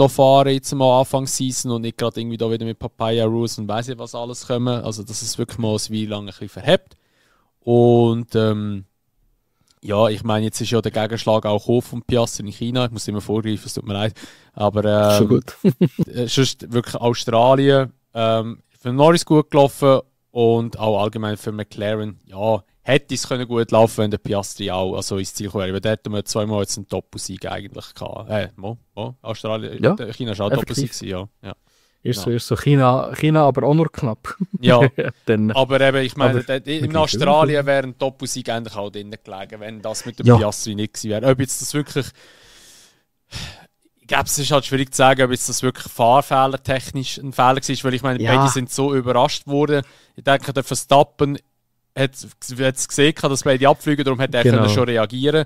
fahren jetzt mal Anfang Season und nicht gerade irgendwie da wieder mit Papaya Rules und weiss nicht was alles kommen. Also dass es wirklich mal wie lange ein bisschen verhebt. Und ja, ich meine, jetzt ist ja der Gegenschlag auch hoch von Piastri in China. Ich muss immer vorgreifen, es tut mir leid. Aber schon gut. sonst wirklich Australien für Norris gut gelaufen und auch allgemein für McLaren, ja, hätte es können gut laufen, wenn der Piastri auch ins Ziel wäre. Weil da hätten wir 2-mal jetzt einen Doppelsieg eigentlich gehabt. Australien, ja, China war auch ein Doppelsieg, ja. Ist so China, aber auch nur knapp. Ja, Dann, aber eben, ich meine, in Australien wäre ein Doppelsieg eigentlich auch drin gelegen, wenn das mit dem Piastri nicht gewesen wäre. Ob jetzt das wirklich... Ich glaube, es ist halt schwierig zu sagen, ob jetzt das wirklich fahrfehlertechnisch ein Fehler war, weil ich meine, beide sind so überrascht worden. Ich denke, der Verstappen hat es gesehen, dass beide abfliegen, darum hätte er können schon reagieren.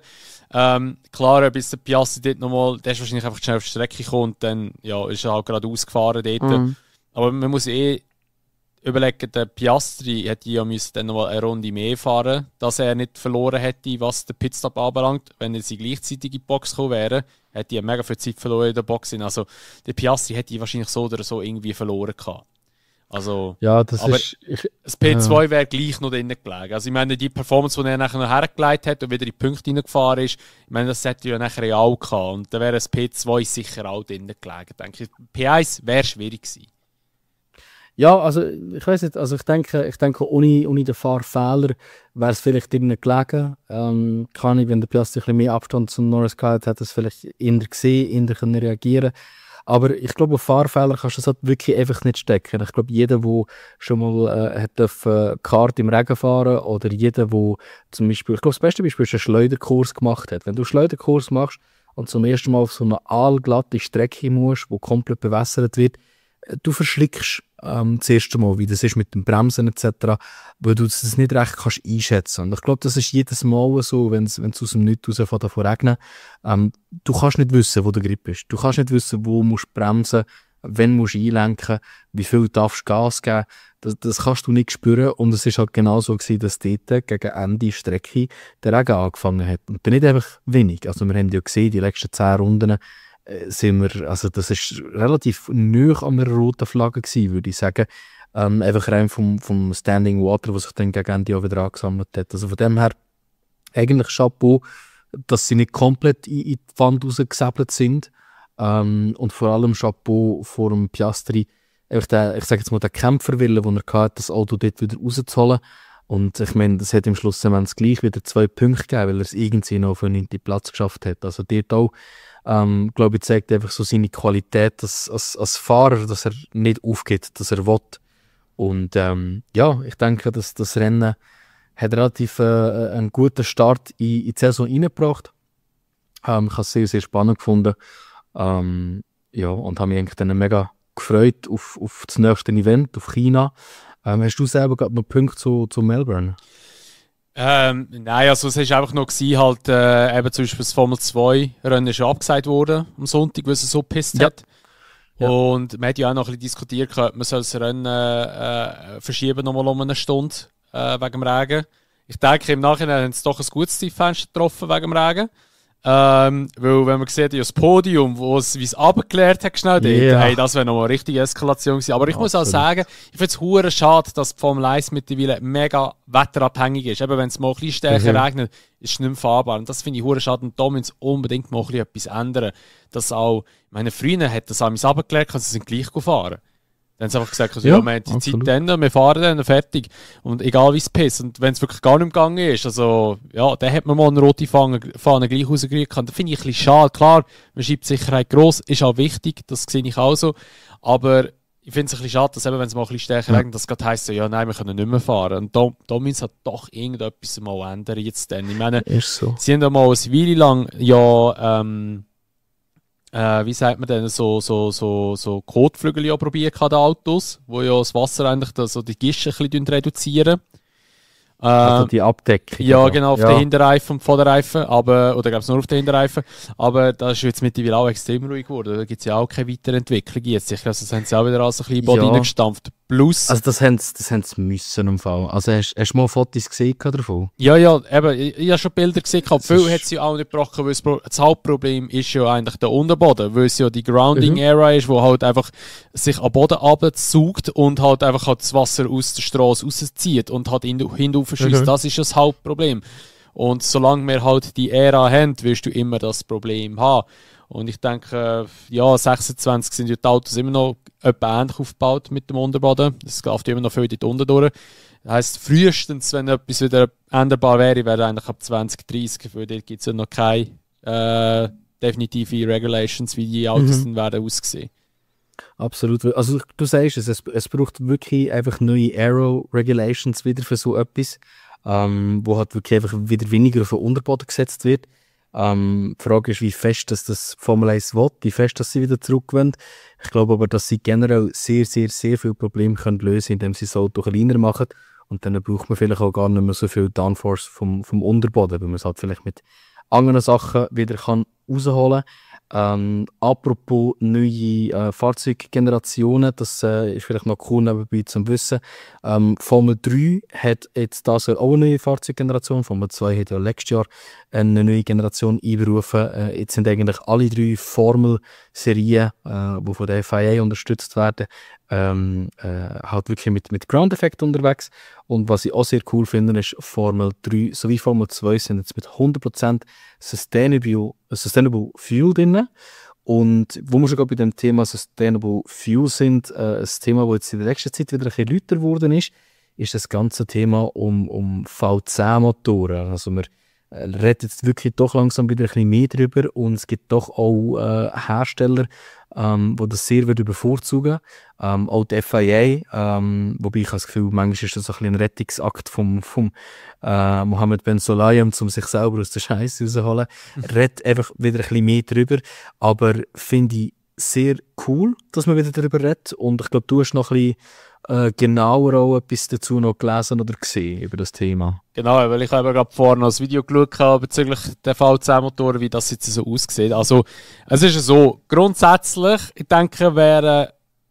Klar, bis der Piastri dort nochmal, der ist wahrscheinlich einfach schnell auf die Strecke gekommen und dann ist er halt gerade ausgefahren dort. Aber man muss überlegen, der Piastri hätte ja dann nochmal eine Runde mehr fahren, dass er nicht verloren hätte, was den Pitstop anbelangt. Wenn sie gleichzeitig in die Box gekommen wären, hätte er mega viel Zeit verloren in der Box. Also der Piastri hätte wahrscheinlich so oder so irgendwie verloren gehabt. Also, ja, das P2 wäre gleich noch drinnen gelegen. Also ich meine, die Performance, die er nachher noch hergelegt hat und wieder in die Punkte reingefahren ist, ich meine, das hätte ja nachher auch gehabt. Und dann wäre das P2 sicher auch drinnen gelegen, denke ich. P1 wäre schwierig gewesen. Ja, also ich weiß nicht, also ich denke ohne den Fahrfehler wäre es vielleicht drinnen gelegen. Kann ich, wenn der Piastri ein bisschen mehr Abstand zum Norris gehabt hat, es vielleicht eher gesehen, eher können reagieren. Aber ich glaube, auf Fahrfehler kannst du das halt wirklich einfach nicht stecken. Ich glaube, jeder, der schon mal Kart im Regen fahren oder jeder, der zum Beispiel, ich glaube, das beste Beispiel ist, einen Schleuderkurs gemacht hat. Wenn du einen Schleuderkurs machst und zum ersten Mal auf so eine aalglatte Strecke musst, die komplett bewässert wird, du verschlickst das erste Mal, wie das ist mit dem Bremsen etc., weil du das nicht recht kannst einschätzen. Und ich glaube, das ist jedes Mal so, wenn es aus dem Nichts raus davon regnet. Du kannst nicht wissen, wo der Grip ist. Du kannst nicht wissen, wo musst du bremsen. wann musst du einlenken, wie viel darfst du Gas geben, das kannst du nicht spüren. Und es ist halt genau so gewesen, dass dort gegen Ende Strecke der Regen angefangen hat. Und dann nicht einfach wenig. Also wir haben ja gesehen, die letzten 10 Runden sind wir, also das ist relativ nahe an einer roten Flagge gewesen, würde ich sagen. Einfach rein vom Standing Water, was sich dann gegen Ende auch wieder angesammelt hat. Also von dem her eigentlich Chapeau, dass sie nicht komplett in die Wand rausgesäbelt sind. Und vor allem Chapeau vor dem Piastri, einfach ich sage jetzt mal, der Kämpferwille, den er hatte, das Auto dort wieder rauszuholen. Und ich meine, das hat im Schluss gleich wieder 2 Punkte gegeben, weil er es irgendwie noch auf den 9. Platz geschafft hat. Also dort auch, glaube ich, zeigt einfach so seine Qualität als Fahrer, dass er nicht aufgibt, dass er will. Und ja, ich denke, dass das Rennen hat relativ einen guten Start in die Saison reingebracht. Ich habe es sehr, sehr spannend gefunden. Ja, und habe mich eigentlich dann mega gefreut auf das nächste Event, auf China. Hast du selber gerade noch Punkte zu Melbourne? Nein, also es war einfach noch gewesen, halt, eben zum Beispiel das Formel 2 Rennen ist abgesagt worden am Sonntag, weil es so gepisst hat. Ja. Und man hat ja auch noch ein bisschen diskutiert, man soll das Rennen verschieben nochmal um eine Stunde wegen dem Regen. Ich denke, im Nachhinein haben sie doch ein gutes Zeitfenster getroffen wegen dem Regen. Weil, wenn man sieht, ja, das Podium, wie es abgeklärt hat, schnell dort, hey, das wäre noch eine richtige Eskalation gewesen. Aber ich muss auch sagen, ich finde es hure schade, dass die Formel 1 mittlerweile mega wetterabhängig ist. Eben, wenn es mal ein bisschen stärker regnet, ist es nicht mehr fahrbar. Und das finde ich hure schade. Und da müssen sie unbedingt mal ein bisschen etwas ändern. Dass auch, meine Freunde hat das auch abgeklärt, sie sind gleich gefahren. Dann haben sie einfach gesagt, also, ja, wir haben die Zeit dann, wir fahren dann, fertig. Und egal wie es pisst. Und wenn es wirklich gar nicht gegangen ist, also, ja, dann hat man mal eine rote Fahne gleich rausgekriegt. Das finde ich ein bisschen schade. Klar, man schreibt Sicherheit gross, ist auch wichtig, das sehe ich auch so. Aber ich finde es ein bisschen schade, dass eben, wenn es mal ein bisschen stärker regnet, das gerade heisst, so, ja, nein, wir können nicht mehr fahren. Und da müssen sie halt doch irgendetwas mal ändern jetzt dann. Ich meine, so. Sie haben ja mal eine Weile lang, ja, wie sagt man denn, so Kotflügel ja probiert an den Autos, wo ja das Wasser eigentlich so die Gische ein bisschen reduzieren. Also die Abdeckung. Ja, genau, auf den Hinterreifen und Vorderreifen, aber, oder glaube nur auf den Hinterreifen. Aber da ist jetzt mittlerweile auch extrem ruhig geworden. Da gibt es ja auch keine Weiterentwicklung jetzt. Ich glaube, das haben sie auch wieder alles ein bisschen Boden reingestampft. Plus... Also das haben sie müssen im Fall. Also hast du mal Fotos gesehen davon? Ja, eben. Ich habe schon Bilder gesehen. Viel hat sie auch nicht gebrochen, weil das Hauptproblem ist ja eigentlich der Unterboden, weil es ja die Grounding-Area ist, wo halt einfach sich am Boden abzieht und halt einfach halt das Wasser aus der Straße rauszieht und halt hinauf verschießt. Das ist das Hauptproblem. Und solange wir halt die Ära haben, wirst du immer das Problem haben. Und ich denke, ja, 26 sind ja die Autos immer noch etwa ähnlich aufgebaut mit dem Unterboden. Es läuft immer noch viel dort unten durch. Das heisst, frühestens, wenn etwas wieder änderbar wäre, wäre eigentlich ab 2030, weil dort gibt es ja noch keine definitive Regulations, wie die Autos dann werden aussehen. Absolut. Also du sagst es braucht wirklich einfach neue Aero-Regulations wieder für so etwas, wo halt wirklich einfach wieder weniger auf den Unterboden gesetzt wird. Die Frage ist, wie fest dass das Formel 1 will, wie fest dass sie wieder zurückgewinnt. Ich glaube aber, dass sie generell sehr, sehr, sehr viele Probleme können lösen können, indem sie das Auto kleiner machen. Und dann braucht man vielleicht auch gar nicht mehr so viel Downforce vom Unterboden, weil man es halt vielleicht mit anderen Sachen wieder rausholen kann. Apropos neue Fahrzeuggenerationen, das ist vielleicht noch cool nebenbei zum Wissen. Formel 3 hat jetzt das auch eine neue Fahrzeuggeneration. Formel 2 hat ja letztes Jahr eine neue Generation einberufen. Jetzt sind eigentlich alle 3 Formel-Serien, die von der FIA unterstützt werden, halt wirklich mit Ground-Effekt unterwegs. Und was ich auch sehr cool finde, ist, Formel 3 sowie Formel 2 sind jetzt mit 100% Sustainable Fuel drin. Und wo wir schon gerade bei dem Thema Sustainable Fuel sind, ein Thema, das jetzt in der letzten Zeit wieder ein bisschen lauter geworden ist das ganze Thema um V10-Motoren. Also wir reden jetzt wirklich doch langsam wieder ein bisschen mehr drüber und es gibt doch auch Hersteller, die das sehr bevorzugen. Auch die FIA, wobei ich das Gefühl, manchmal ist das ein bisschen ein Rettungsakt vom Mohammed Ben Sulayem, um sich selber aus der Scheiße rauszuholen. Redet einfach wieder ein bisschen mehr drüber, aber finde ich sehr cool, dass man wieder darüber redet. Und ich glaube, du hast noch ein bisschen genauer auch etwas dazu noch gelesen oder gesehen über das Thema. Genau, weil ich habe gerade vorhin noch ein Video geschaut bezüglich der V10-Motoren, wie das jetzt so aussieht. Also, es ist ja so, grundsätzlich, ich denke, wären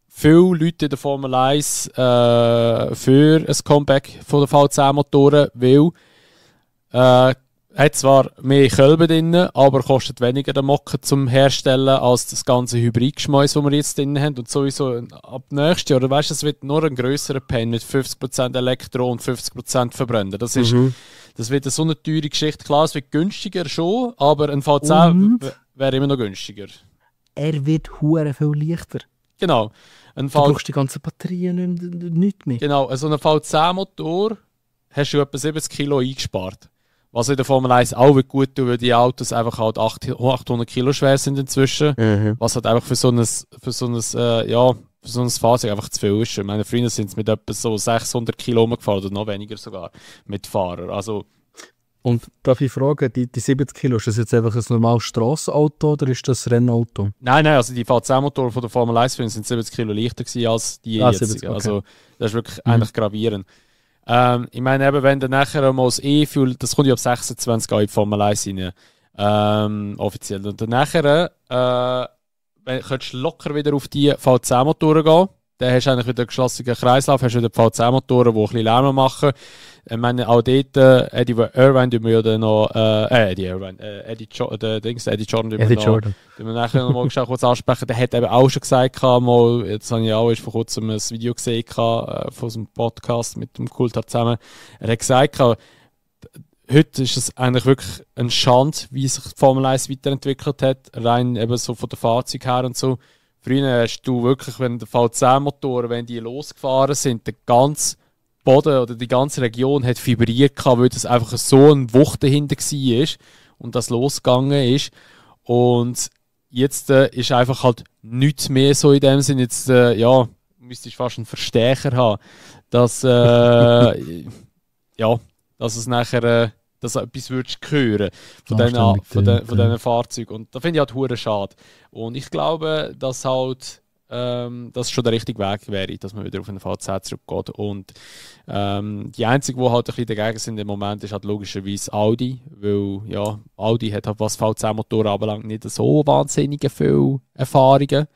viele Leute in der Formel 1 für ein Comeback von den V10-Motoren, weil hat zwar mehr Kölben drin, aber kostet weniger den Mocken zum Herstellen als das ganze Hybridgeschmäus, das wir jetzt drin haben. Und sowieso ab nächstes Jahr, weißt du, es wird nur ein grösserer Pen mit 50% Elektro und 50% Verbrennen. Das wird so eine teure Geschichte. Klar, es wird günstiger schon, aber ein V10 wäre immer noch günstiger. Er wird hure viel leichter. Genau. Du brauchst die ganzen Batterien nicht mehr. Genau, so ein V10-Motor hast du etwa 70 Kilo eingespart. Was in der Formel 1 auch gut tut, weil die Autos einfach halt 800 Kilo schwer sind inzwischen. Was halt einfach für so ein Fahrzeug einfach zu viel ist. Meine Freunde sind es mit etwa so 600 Kilo gefahren oder noch weniger sogar mit Fahrern. Also, und darf ich fragen, die 70 Kilo, ist das jetzt einfach ein normales Strassenauto oder ist das ein Rennauto? Nein, also die V10-Motoren von der Formel 1 sind 70 Kilo leichter gewesen als die jetzigen. 70, okay. Also das ist wirklich eigentlich gravierend. Ich meine eben, wenn du nachher mal das E-Fuel, das kommt ja ab 26 in die Formel 1 rein, offiziell. Und dann nachher könntest du locker wieder auf die V10-Motoren gehen. Dann hast du eigentlich wieder einen geschlossenen Kreislauf, hast wieder die V10-Motoren, die ein bisschen Lärm machen. Ich meine, auch dort, Eddie Irvine, die wir ja noch, Eddie Jordan, die wir nachher noch mal kurz ansprechen, der hat eben auch schon gesagt, mal, jetzt habe ich auch vor kurzem ein Video gesehen von unserem Podcast mit dem Kultar zusammen. Er hat gesagt, heute ist es eigentlich wirklich ein Schande, wie sich die Formel 1 weiterentwickelt hat, rein eben so von der Fahrzeug her und so. Früher hast du wirklich, wenn die V10-Motoren, wenn die losgefahren sind, der ganze Boden oder die ganze Region hat vibriert, weil das einfach so ein Wucht dahinter war und das losgegangen ist. Und jetzt ist einfach halt nichts mehr so in dem Sinn. Jetzt, müsstest du fast einen Verstärker haben, dass, dass es nachher dass du etwas würdest hören von diesen Fahrzeugen. Und da finde ich halt hure schade. Und ich glaube, dass halt das schon der richtige Weg wäre, dass man wieder auf einen V10 zurückgeht. Und die einzigen, die halt ein bisschen dagegen sind im Moment, ist halt logischerweise Audi, weil ja, Audi hat halt, was V10-Motoren anbelangt, nicht so wahnsinnig viele Erfahrungen.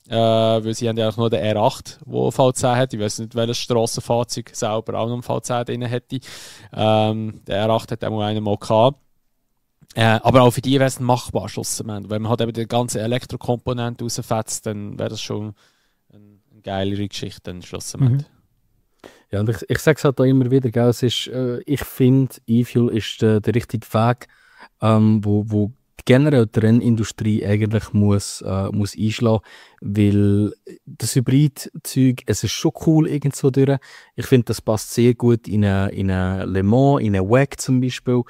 Weil sie haben ja auch nur den R8, der V10 hat. Ich weiß nicht, welches Strassenfahrzeug selber auch noch einen V10 drin hätte. Der R8 hat auch einmal gehabt. Aber auch für die wäre es machbar, schlussendlich. Wenn man halt eben die ganze Elektrokomponente rausfetzt, dann wäre das schon eine geilere Geschichte, dann schlussendlich. Ja, und ich sage es halt auch immer wieder, gell, es ist, ich finde, E-Fuel ist der richtige Weg, wo generell die Rennindustrie eigentlich muss einschlagen, weil das Hybrid-Zeug, es ist schon cool irgendwo durch. Ich finde, das passt sehr gut in eine Le Mans, in eine WEC zum Beispiel,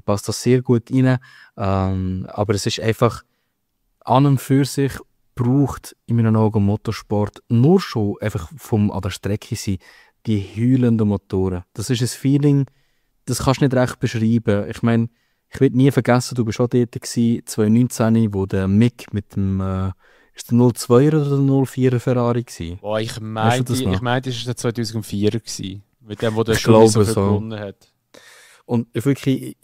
passt das sehr gut rein. Aber es ist einfach, an und für sich braucht in meinen Augen Motorsport nur schon einfach an der Strecke sein, die heulenden Motoren. Das ist ein Feeling, das kannst du nicht recht beschreiben. Ich meine, ich werde nie vergessen, du warst auch dort gewesen, 2019, wo der Mick mit dem ist der 02er oder der 04er Ferrari gewesen? Boah, ich meinte, es war der 2004er gewesen, mit dem, wo der schon so viel gewonnen hat. Und wirklich,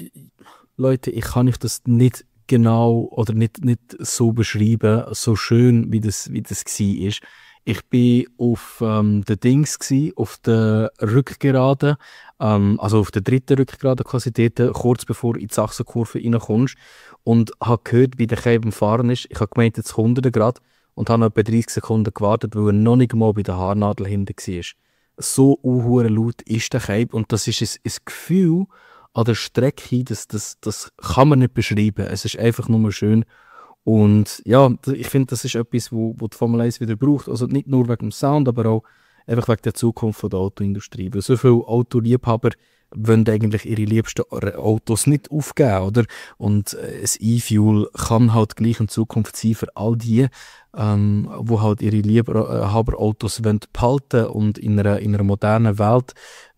Leute, ich kann euch das nicht genau oder nicht so beschreiben, so schön, wie das war. Ich war auf den Dings gewesen, auf der Rückgerade, also auf der dritten Rückgerade quasi dort, kurz bevor du in die Sachsenkurve reinkommst, und habe gehört, wie der Cape am Fahren ist. Ich habe gemeint, jetzt 100 Grad und habe noch etwa 30 Sekunden gewartet, weil er noch nicht mal bei der Haarnadel hinten war. So unhure laut ist der Cape, und das ist ein Gefühl an der Strecke, das kann man nicht beschreiben. Es ist einfach nur schön. Und ja, ich finde, das ist etwas, wo die Formel 1 wieder braucht. Also nicht nur wegen dem Sound, aber auch einfach wegen der Zukunft der Autoindustrie. Weil so viele Autoliebhaber wollen eigentlich ihre liebsten Autos nicht aufgeben, oder? Und das E-Fuel kann halt gleich in Zukunft sein für all die, die halt ihre Liebhaberautos behalten und in einer modernen Welt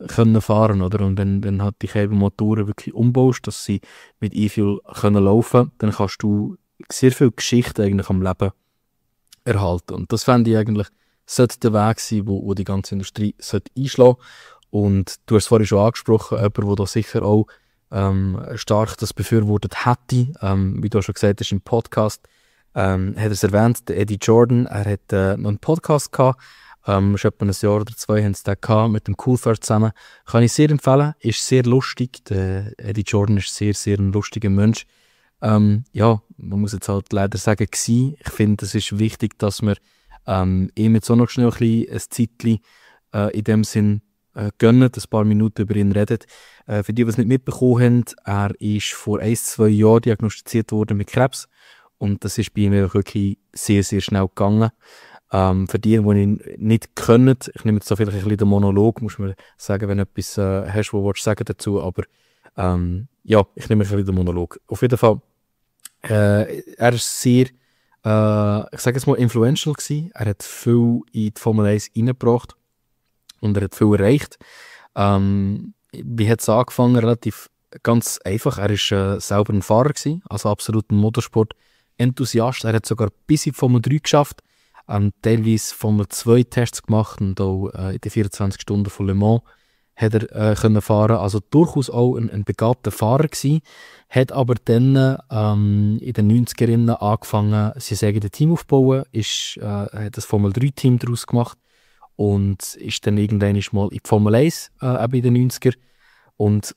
können fahren, oder? Und wenn halt die Motoren wirklich umbaust, dass sie mit E-Fuel können laufen, dann kannst du sehr viel Geschichte eigentlich am Leben erhalten. Und das fände ich eigentlich, sollte der Weg sein, wo die ganze Industrie sollte einschlagen. Und du hast es vorhin schon angesprochen, jemand, der da sicher auch stark das befürwortet hätte, wie du schon gesagt hast im Podcast, hat er es erwähnt, der Eddie Jordan, er hat noch einen Podcast gehabt, schon etwa ein Jahr oder zwei haben sie den gehabt, mit dem Cool Third zusammen. Kann ich sehr empfehlen, ist sehr lustig, der Eddie Jordan ist sehr, sehr ein lustiger Mensch. Ja, man muss jetzt halt leider sagen, gewesen. Ich finde, es ist wichtig, dass wir ihm jetzt auch noch schnell ein Zeitchen in dem Sinn gönnen, ein paar Minuten über ihn reden. Für die, die es nicht mitbekommen haben, er ist vor 1-2 Jahren diagnostiziert worden mit Krebs. Und das ist bei ihm wirklich sehr, sehr schnell gegangen. Für die ihn nicht können, ich nehme jetzt da vielleicht ein bisschen den Monolog, muss man sagen, wenn du etwas hast, wo du sagen dazu, aber ja, ich nehme ein bisschen den Monolog. Auf jeden Fall, er ist sehr, ich sage jetzt mal, influential gewesen. Er hat viel in die Formel 1 reingebracht und er hat viel erreicht. Wie hat es angefangen? Relativ ganz einfach. Er war selber ein Fahrer gewesen, also absolut ein Motorsport-Enthusiast. Er hat sogar bis in die Formel 3 geschafft, teilweise Formel 2 Tests gemacht und auch in den 24 Stunden von Le Mans hat er können fahren. Also durchaus auch ein begabter Fahrer gewesen. Hat aber dann in den 90er-Jahren angefangen, sein eigenes Team aufzubauen, hat das Formel 3-Team daraus gemacht und ist dann irgendwann mal in die Formel 1 eben in den 90er. Und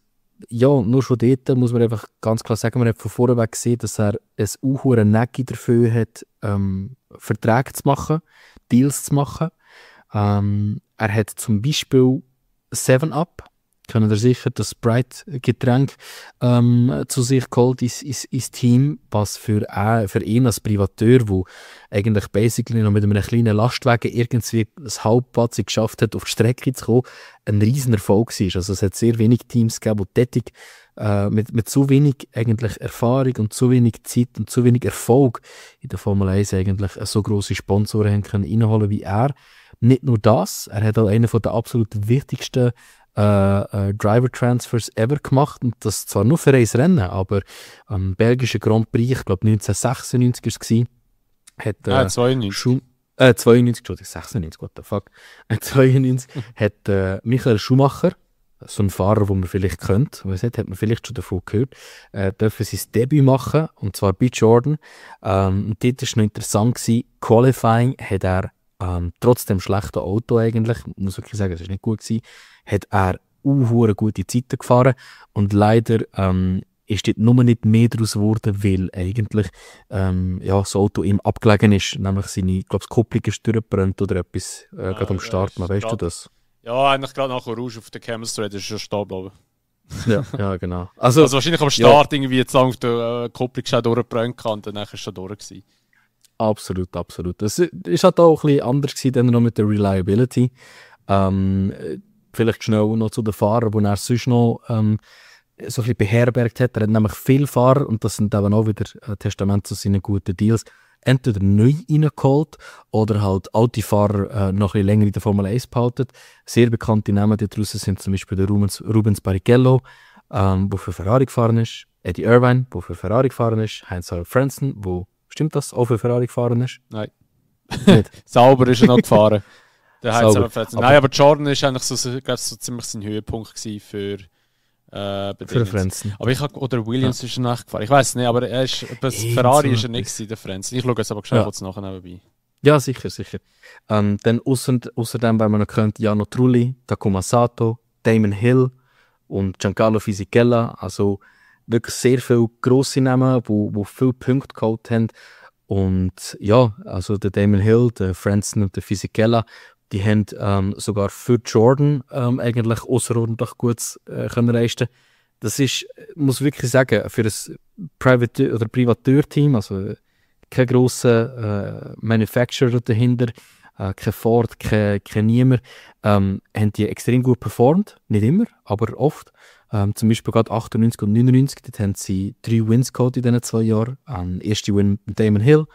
ja, nur schon dort muss man einfach ganz klar sagen, man hat von vornherein gesehen, dass er ein unhure Necki dafür hat, Verträge zu machen, Deals zu machen. Er hat zum Beispiel 7-Up, können ihr sicher das Sprite-Getränk zu sich geholt ins Team, was für ihn als Privateur, der eigentlich basically noch mit einem kleinen Lastwagen irgendwie das Halbplatz geschafft hat, auf die Strecke zu kommen, ein riesen Erfolg war. Also es hat sehr wenig Teams gegeben, die tätig mit so wenig eigentlich Erfahrung und so wenig Zeit und so wenig Erfolg in der Formel 1 eigentlich so grosse Sponsoren haben können reinholen wie er. Nicht nur das, er hat auch einen der absolut wichtigsten Driver-Transfers ever gemacht und das zwar nur für ein Rennen, aber am belgischen Grand Prix, ich glaube 1996 war es, hat 92. 92, Entschuldigung, 96, what the fuck, 92 hat Michael Schumacher, so ein Fahrer, den man vielleicht kennt, hat man vielleicht schon davon gehört, dürfen sein Debüt machen, und zwar bei Jordan. Und dort war noch interessant, Qualifying hat er trotz dem schlechten Auto eigentlich, muss wirklich sagen, es war nicht gut gewesen, hat er gute Zeiten gefahren und leider ist dort nur nicht mehr daraus geworden, weil eigentlich das Auto ihm abgelegen ist, nämlich seine, ich glaube, die Kupplung ist durchgebrannt oder etwas, gerade am Start, weißt du das? Ja, eigentlich gerade nach Rouge auf der Chemistry, das ist schon stehen geblieben. Ja, genau. Also wahrscheinlich am Start irgendwie jetzt lang auf der Kupplung schon durchgebrannt und dann war es schon durch gewesen. Absolut. Das ist halt auch ein bisschen anders gewesen, dann noch mit der Reliability. Vielleicht schnell noch zu den Fahrern, die er sonst noch so ein bisschen beherbergt hat. Er hat nämlich viele Fahrer, und das sind eben auch wieder Testament zu seinen guten Deals, entweder neu reingeholt oder halt alte Fahrer noch ein bisschen länger in der Formel 1 behalten. Sehr bekannte Namen daraus sind zum Beispiel der Rubens Barrichello, der für Ferrari gefahren ist, Eddie Irvine, der für Ferrari gefahren ist, Heinz-Harald Frentzen, wo stimmt das, auch für Ferrari gefahren ist? Nein. Sauber ist er noch gefahren. Nein, aber Jordan ist eigentlich so ziemlich sein Höhepunkt gewesen für Frentzen. Aber oder Williams ist er nachgefahren. Ich weiß nicht, aber er ist, Ferrari ist er nicht gewesen, der Frentzen. Ich schaue jetzt aber schnell kurz nachher nebenbei. Ja, sicher. Dann außerdem, weil man noch kennt, Jarno Trulli, Takuma Sato, Damon Hill und Giancarlo Fisichella. Also wirklich sehr viele grosse Namen, die viele Punkte geholt haben. Und ja, also der Damon Hill, der Frentzen und der Fisichella, die haben sogar für Jordan eigentlich außerordentlich gut können leisten. Das ist, muss wirklich sagen, für ein Privateur-Team, also kein grosser Manufacturer dahinter, kein Ford, kein niemand, haben die extrem gut performt. Nicht immer, aber oft. Zum Beispiel gerade 98 und 99, dort haben sie 3 Wins gehabt in diesen 2 Jahren. Erste Win mit Damon Hill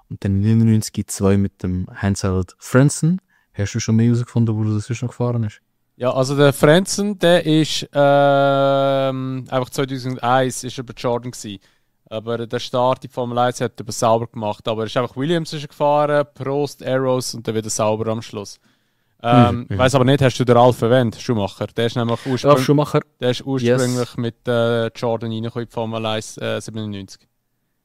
und dann 99 2 mit dem Heinz-Harald Frentzen. Hast du schon mehr herausgefunden, wo das sonst noch gefahren ist? Ja, also der Frentzen, der ist einfach 2001 ist er bei Jordan gewesen. Aber der Start in Formel 1 hat er sauber gemacht. Aber es ist einfach Williams ist gefahren, Prost, Arrows und dann wieder sauber am Schluss. Ich weiss aber nicht, hast du den Ralf erwähnt, Schumacher? Der ist nämlich ursprünglich mit Jordan reingekommen in die Formel 1 97.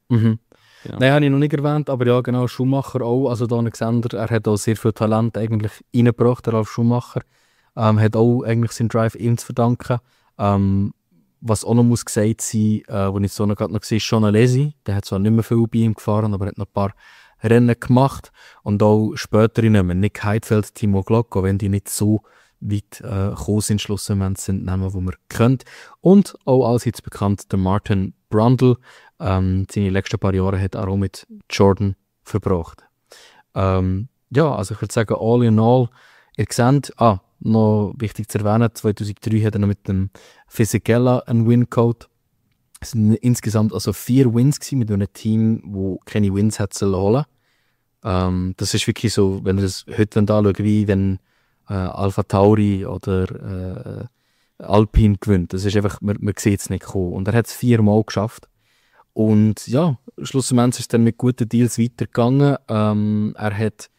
Mhm. Genau. Nein, habe ich noch nicht erwähnt, aber ja, genau, Schumacher auch. Also da Alexander, er hat auch sehr viel Talent eigentlich reingebracht, der Ralf Schumacher. Hat auch eigentlich seinen Drive ihm zu verdanken. Was auch noch muss gesagt sein, wo ich so gerade noch sehe, ist Sean Alesi. Der hat zwar nicht mehr viel bei ihm gefahren, aber hat noch ein paar Rennen gemacht. Und auch spätere Namen, Nick Heidfeld, Timo Glock, auch wenn die nicht so weit gekommen sind, schlussendlich sind Namen, die man kennt. Und auch allseits bekannt, der Martin Brundle. Seine letzten paar Jahre hat er auch mit Jordan verbracht. Ja, also ich würde sagen, all in all, ihr seht, noch wichtig zu erwähnen, 2003 hat er noch mit dem Fisichella einen Win-Code. Es sind insgesamt also 4 Wins gewesen mit einem Team, das keine Wins hat holen. Das ist wirklich so, wenn ihr das heute anschaut, wie wenn Alpha Tauri oder Alpine gewinnt. Das ist einfach, man sieht es nicht kommen. Und er hat es 4 Mal geschafft. Und ja, schlussendlich ist es dann mit guten Deals weitergegangen. Er hat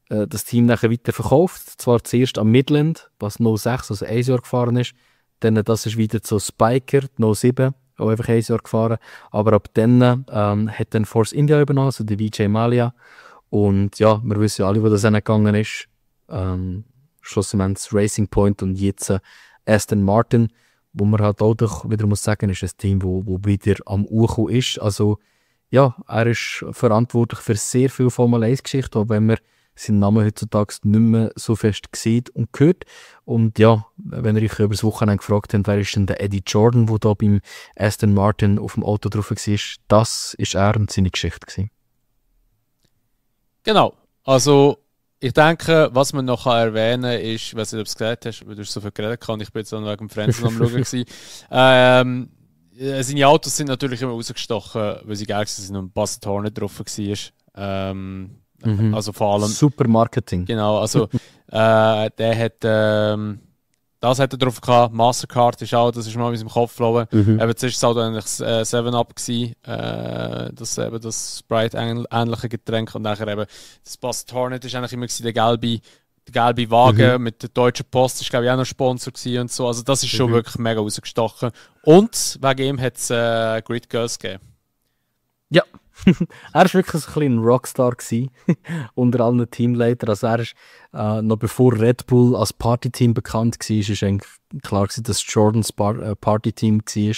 das Team nachher weiterverkauft. Zwar zuerst am Midland, was 06, also 1 Jahr gefahren ist. Dann das ist wieder zu Spiker, 07, auch einfach 1 Jahr gefahren. Aber ab dann hat dann Force India übernommen, also der Vijay Mallya. Und ja, wir wissen ja alle, wo das gegangen ist. Schlussendlich Racing Point und jetzt Aston Martin, wo man halt auch doch wieder muss sagen, ist ein Team, wo wieder am Ucho ist. Also ja, er ist verantwortlich für sehr viel Formel 1-Geschichte, auch wenn man seinen Namen heutzutage nicht mehr so fest sieht und hört. Und ja, wenn ihr euch über das Wochenende gefragt habt, wer ist denn der Eddie Jordan, der da beim Aston Martin auf dem Auto drauf war, das ist er und seine Geschichte gewesen. Genau, also ich denke, was man noch erwähnen kann, ist, ich weiß nicht, ob du es gesagt hast, weil du so viel geredet hast, ich bin jetzt dann wegen dem Fernsehen am Schauen. Seine Autos sind natürlich immer rausgestochen, weil sie geil sind und Bassett Hornet drauf war. Also vor allem... Super Marketing. Genau, also der hat... das hat er drauf gehabt, Mastercard ist auch, das ist mal in meinem Kopf geflogen. Eben zuerst war es halt eigentlich 7-Up gewesen, das Sprite-ähnliche Getränk und nachher eben das Bassett Hornet ist eigentlich immer gewesen, der gelbe Wagen mit der Deutschen Post ist glaube ich auch noch Sponsor gewesen und so, also das ist schon wirklich mega rausgestochen. Und wegen ihm hat es Grid Girls gegeben. Ja, er war wirklich ein Rockstar gewesen, unter allen Teamleitern. Also er ist, noch bevor Red Bull als Partyteam bekannt war, ist eigentlich klar gewesen, dass Jordans Partyteam war.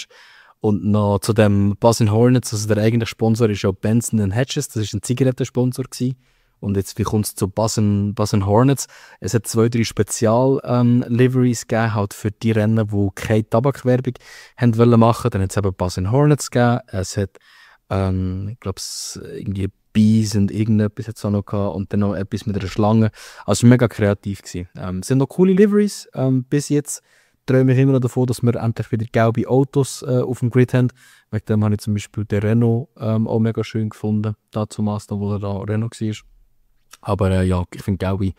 Und noch zu dem Buzzin Hornets, also der eigentliche Sponsor ist ja Benson & Hedges, das war ein Zigarettensponsor gewesen. Und jetzt, wie kommt es zu Buzzin Hornets? Es hat 2-3 Spezial-Liveries gegeben, halt für die Rennen, die keine Tabakwerbung machen wollten. Dann hat es eben Buzzin Hornets gegeben. Es hat, ich glaube, irgendwie Bees und irgendetwas hat es auch noch gehabt. Und dann noch etwas mit einer Schlange. Also mega kreativ gewesen. Es sind noch coole Liveries. Bis jetzt träume ich immer noch davon, dass wir endlich wieder gelbe Autos auf dem Grid haben. Wegen dem habe ich zum Beispiel den Renault auch mega schön gefunden. Dazu Master, wo er da Renault war. Aber ja, ich finde, gelbe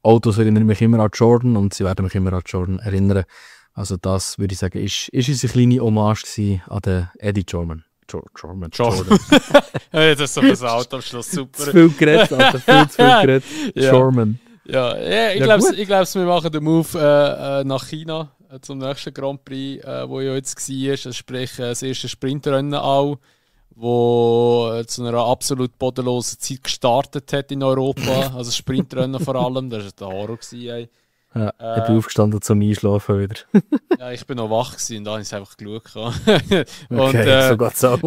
Autos erinnern mich immer an Jordan und sie werden mich immer an Jordan erinnern. Also das, würde ich sagen, ist unsere kleine Hommage an den Eddie Jordan. Jordan. Das ist so ein Auto am Schluss, super. Zu viel geredet, Alter, viel zu viel geredet. Jordan. Ja, ich glaube, wir machen den Move nach China zum nächsten Grand Prix, wo ja jetzt war. Also sprich, das erste Sprintrennen auch, wo zu einer absolut bodenlosen Zeit gestartet hat in Europa. Also Sprintrennen vor allem, das war der Horror. Ey. Ja, ich bin aufgestanden zum Einschlafen wieder. Ja, ich bin noch wach gewesen und da habe ich es einfach geschaut. Und, okay, so geht's auch.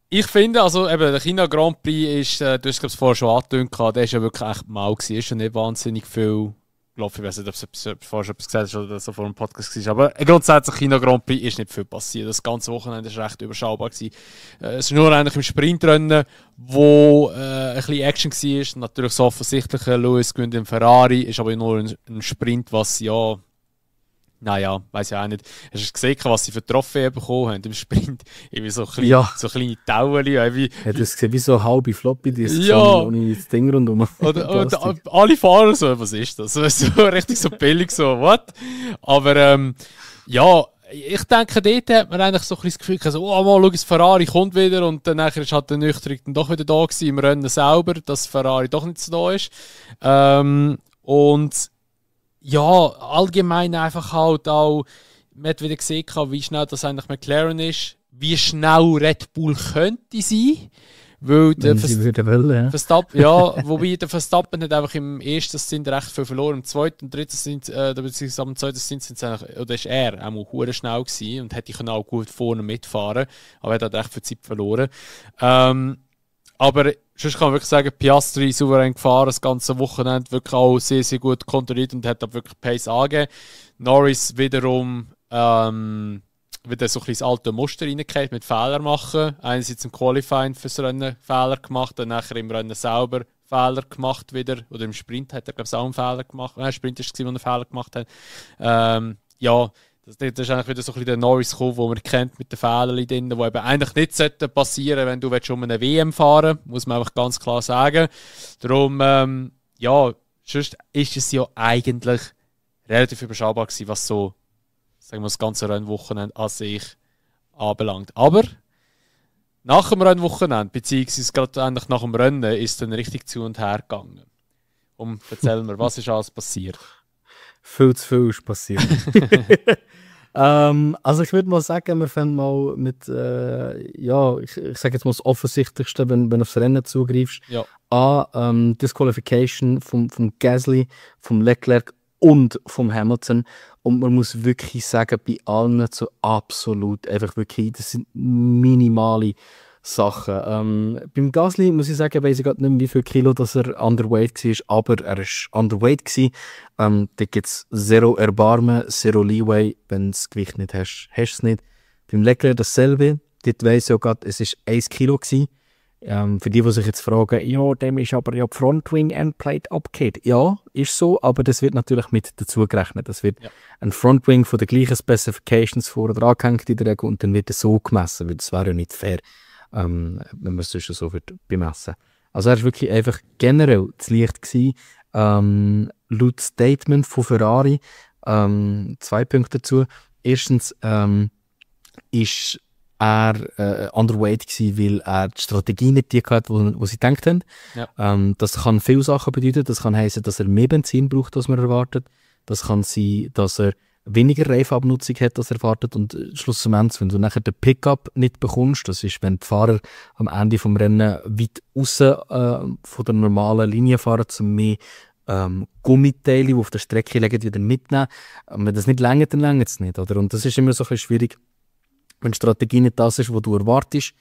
Ich finde, also eben, der China Grand Prix ist, du hast es vorher schon angetönt, der ist ja wirklich echt mal gewesen, ist ja nicht wahnsinnig viel. Ich weiß nicht, ob du vorher schon etwas gesagt hast oder so vor dem Podcast war, aber grundsätzlich China Grand Prix ist nicht viel passiert. Das ganze Wochenende war recht überschaubar gewesen. Es ist nur eigentlich im Sprintrennen, wo ein bisschen Action war. Natürlich so offensichtlich, Lewis gewinnt im Ferrari, ist aber nur ein Sprint, was ja... Naja, weiss ich auch nicht. Hast du gesehen, was sie für Trophäen bekommen haben im Sprint? Irgendwie so kleine Taueli. Ja, du hast gesehen, wie so halbe Floppy, die ja. Ohne das Ding rundum. Und alle Fahrer so, was ist das? So richtig so billig, so, what? Aber ja, ich denke, dort hat man eigentlich so ein bisschen das Gefühl, also, oh, mal, schau, das Ferrari kommt wieder und dann nachher ist halt der Nüchtern dann doch wieder da gewesen im Rennen selber, dass Ferrari doch nicht so da ist. Und ja, allgemein einfach halt auch, man hat wieder gesehen, wie schnell das eigentlich McLaren ist, wie schnell Red Bull könnte sein. Weil der Verstappen, ja, wobei der Verstappen hat einfach im ersten Stint recht viel verloren, im zweiten und dritten Stint, beziehungsweise am zweiten Stint sind oder ist er auch hure schnell gewesen und hätte auch gut vorne mitfahren, aber er hat recht viel Zeit verloren. Aber sonst kann man wirklich sagen, Piastri souverän gefahren, das ganze Wochenende wirklich auch sehr, sehr gut kontrolliert und hat da wirklich Pace angegeben. Norris wiederum wieder so ein bisschen alte Muster reingekehrt mit Fehlern machen. Einerseits im Qualifying fürs Rennen Fehler gemacht, dann nachher im Rennen selber Fehler gemacht wieder. Oder im Sprint hat er, glaube ich, auch einen Fehler gemacht. Sprint war es, wo er einen Fehler gemacht hat. Ja, das ist eigentlich wieder so ein bisschen der Norris gekommen, den man kennt mit den Fehlern drin, die eben eigentlich nicht passieren sollten, wenn du um eine WM fahren willst, muss man einfach ganz klar sagen. Darum, ja, sonst ist es ja eigentlich relativ überschaubar gewesen, was so, sagen wir, das ganze Rennwochenende an sich anbelangt. Aber nach dem Rennwochenende, beziehungsweise gerade eigentlich nach dem Rennen, ist es dann richtig zu und her gegangen. Erzähl mir, was ist alles passiert? Viel zu viel ist passiert. Also ich würde mal sagen, wir fangen mal mit, ich sage jetzt mal das Offensichtlichste, wenn du aufs Rennen zugreifst. Ja. Disqualification vom Gasly, vom Leclerc und vom Hamilton. Und man muss wirklich sagen, bei allen so absolut, einfach wirklich, das sind minimale Sachen. Beim Gasly muss ich sagen, weiss ich gerade nicht mehr, wie viel Kilo dass er underweight war, aber er war underweight gewesen. Da gibt es zero Erbarmen, zero Leeway. Wenn du das Gewicht nicht hast, hast du es nicht. Beim Leclerc dasselbe. Dort weiss ich auch gerade, es war 1 Kilo gewesen. Für die sich jetzt fragen, ja, dem ist aber ja die Frontwing Endplate abgekehrt. Ja, ist so, aber das wird natürlich mit dazu gerechnet. Das wird ein Frontwing von den gleichen Specifications vorne dran gehängt in der Regel und dann wird es so gemessen, weil das wäre ja nicht fair, wenn man es sonst so bemessen. Also er war wirklich einfach generell zu leicht gewesen. Laut Statement von Ferrari, 2 Punkte dazu. Erstens ist er underweight gewesen, weil er die Strategie nicht die hatte, wo sie gedacht haben. Ja. Das kann viele Sachen bedeuten. Das kann heißen, dass er mehr Benzin braucht, als man erwartet. Das kann sein, dass er weniger Reifenabnutzung hat, als erwartet. Und schlussendlich, wenn du nachher den Pickup nicht bekommst, das ist, wenn die Fahrer am Ende des Rennens weit raus von der normalen Linie fahren, um mehr Gummiteile, die auf der Strecke liegen, wieder mitnehmen. Wenn das nicht längert, dann längert es nicht. Oder? Und das ist immer so ein bisschen schwierig. Wenn die Strategie nicht das ist, was du erwartest,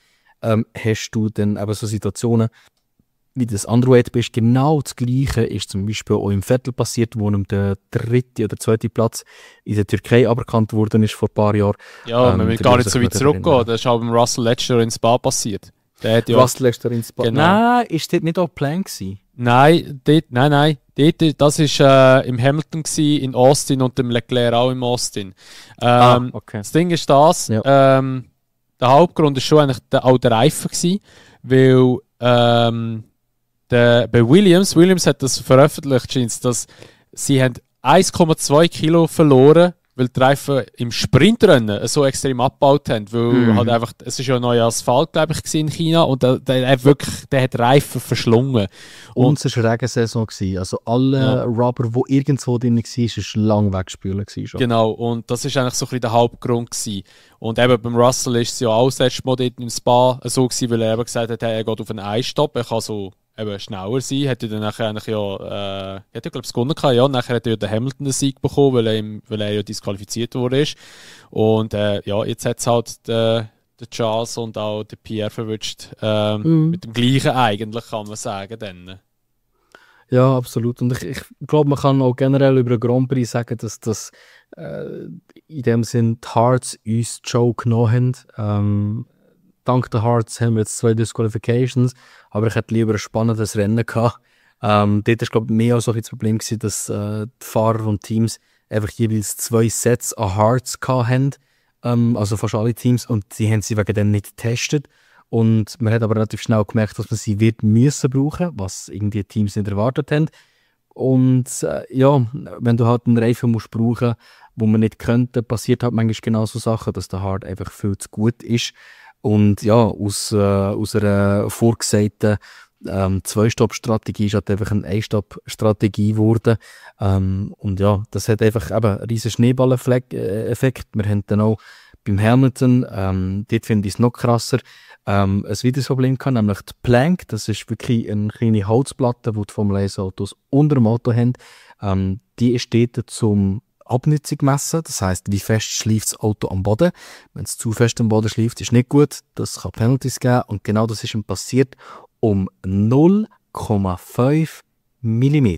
hast du dann eben so Situationen, wie das Underweight bist. Genau das Gleiche ist zum Beispiel auch im Vettel passiert, wo ihm der 3. oder 2. Platz in der Türkei aberkannt worden ist vor ein paar Jahren. Ja, man will gar nicht so weit zurückgehen. Das ist auch beim Russell letztes Jahr in Spa passiert. Russell letztes Jahr in Spa? Genau. Nein, ist das nicht auch Plan gewesen? Nein. Das war im Hamilton gewesen, in Austin und dem Leclerc auch in Austin. Okay. Das Ding ist das, der Hauptgrund ist schon eigentlich auch der Reifen gewesen, weil bei Williams hat das veröffentlicht, dass sie haben 1,2 Kilo verloren, weil die Reifen im Sprintrennen so extrem abgebaut haben, weil halt einfach, es ist ja ein neuer Asphalt, glaube ich, in China und der hat Reifen verschlungen. Und es war Regensaison gewesen, also alle Rubber, die irgendwo drin war, ist lang weggespült gewesen. Genau, und das ist eigentlich so ein bisschen der Hauptgrund gewesen. Und eben beim Russell ist es ja auch das letzte Mal dort im Spa so gewesen, weil er eben gesagt hat, er geht auf einen Eisstopp, er kann so eben schneller sein, hat er dann nachher eigentlich glaube ich, gewonnen gehabt, ja, nachher hat er den Hamilton den Sieg bekommen, weil er ja disqualifiziert wurde. Und jetzt hat es halt der Charles und auch der Pierre verwünscht, mit dem Gleichen eigentlich, kann man sagen, dann. Ja, absolut. Und ich glaube, man kann auch generell über den Grand Prix sagen, dass das in dem Sinn die Hearts uns die Show genommen haben. Dank der Hearts haben wir jetzt 2 Disqualifications, aber ich hätte lieber ein spannendes Rennen gehabt. Dort war, glaube ich, mehr als so das Problem gewesen, dass die Fahrer und Teams einfach jeweils 2 Sets an Hearts hatten, also fast alle Teams, und sie haben sie wegen dem nicht getestet. Und man hat aber relativ schnell gemerkt, dass man sie wird müssen brauchen, was irgendwie die Teams nicht erwartet haben. Und ja, wenn du halt einen Reifen musst brauchen, wo man nicht könnte, passiert halt manchmal genau so Sachen, dass der Hard einfach viel zu gut ist. Und ja, aus einer vorgesagten Zwei-Stopp-Strategie ist halt einfach eine Ein-Stopp-Strategie geworden. Und ja, das hat einfach eben einen riesen Schneeball-Effekt. Wir haben dann auch beim Hamilton, dort finde ich es noch krasser, ein weiteres Problem gehabt, nämlich die Plank. Das ist wirklich eine kleine Holzplatte, die die Formel-1-Autos unter dem Auto haben. Die ist dort zum Abnutzung messen, das heisst, wie fest schläft das Auto am Boden. Wenn es zu fest am Boden schläft, ist nicht gut, das kann Penalties geben und genau das ist ihm passiert um 0,5 mm.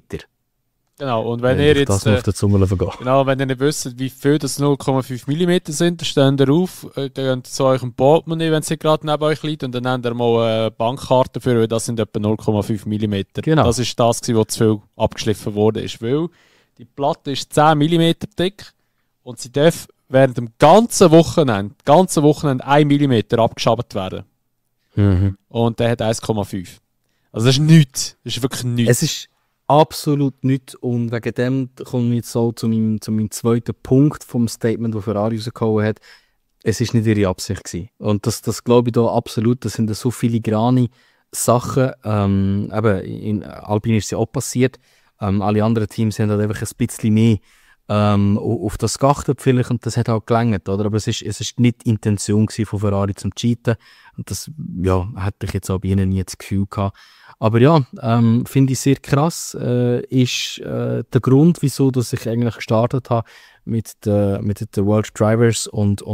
Genau, und wenn ihr jetzt das auf der Zunge vergehen. Genau, wenn ihr nicht wisst, wie viel das 0,5 mm sind, dann steht ihr auf, dann geht zu eurem Portemonnaie, wenn sie gerade neben euch liegt, und dann nehmt ihr mal eine Bankkarte dafür, weil das sind etwa 0,5 mm. Genau. Das ist das, was zu viel abgeschliffen wurde, ist, weil die Platte ist 10 mm dick und sie darf während dem ganzen Wochenende 1 mm abgeschabt werden. Mhm. Und der hat 1,5. Also das ist nichts. Das ist wirklich nichts. Es ist absolut nichts und wegen dem komme ich jetzt so zu meinem zweiten Punkt vom Statement, das Ferrari rausgehauen hat. Es war nicht ihre Absicht gewesen. Und das glaube ich da absolut. Das sind so filigrane Sachen. Eben, in Alpine ist es ja auch passiert. Alle anderen Teams haben halt einfach ein bisschen mehr auf das geachtet vielleicht und das hat auch gelangt, oder? Aber es ist nicht die Intention von Ferrari zum Cheaten und das ja, hätte ich jetzt auch bei ihnen nie das Gefühl gehabt. Aber ja, finde ich sehr krass, ist der Grund, wieso dass ich eigentlich gestartet habe mit den World Drivers und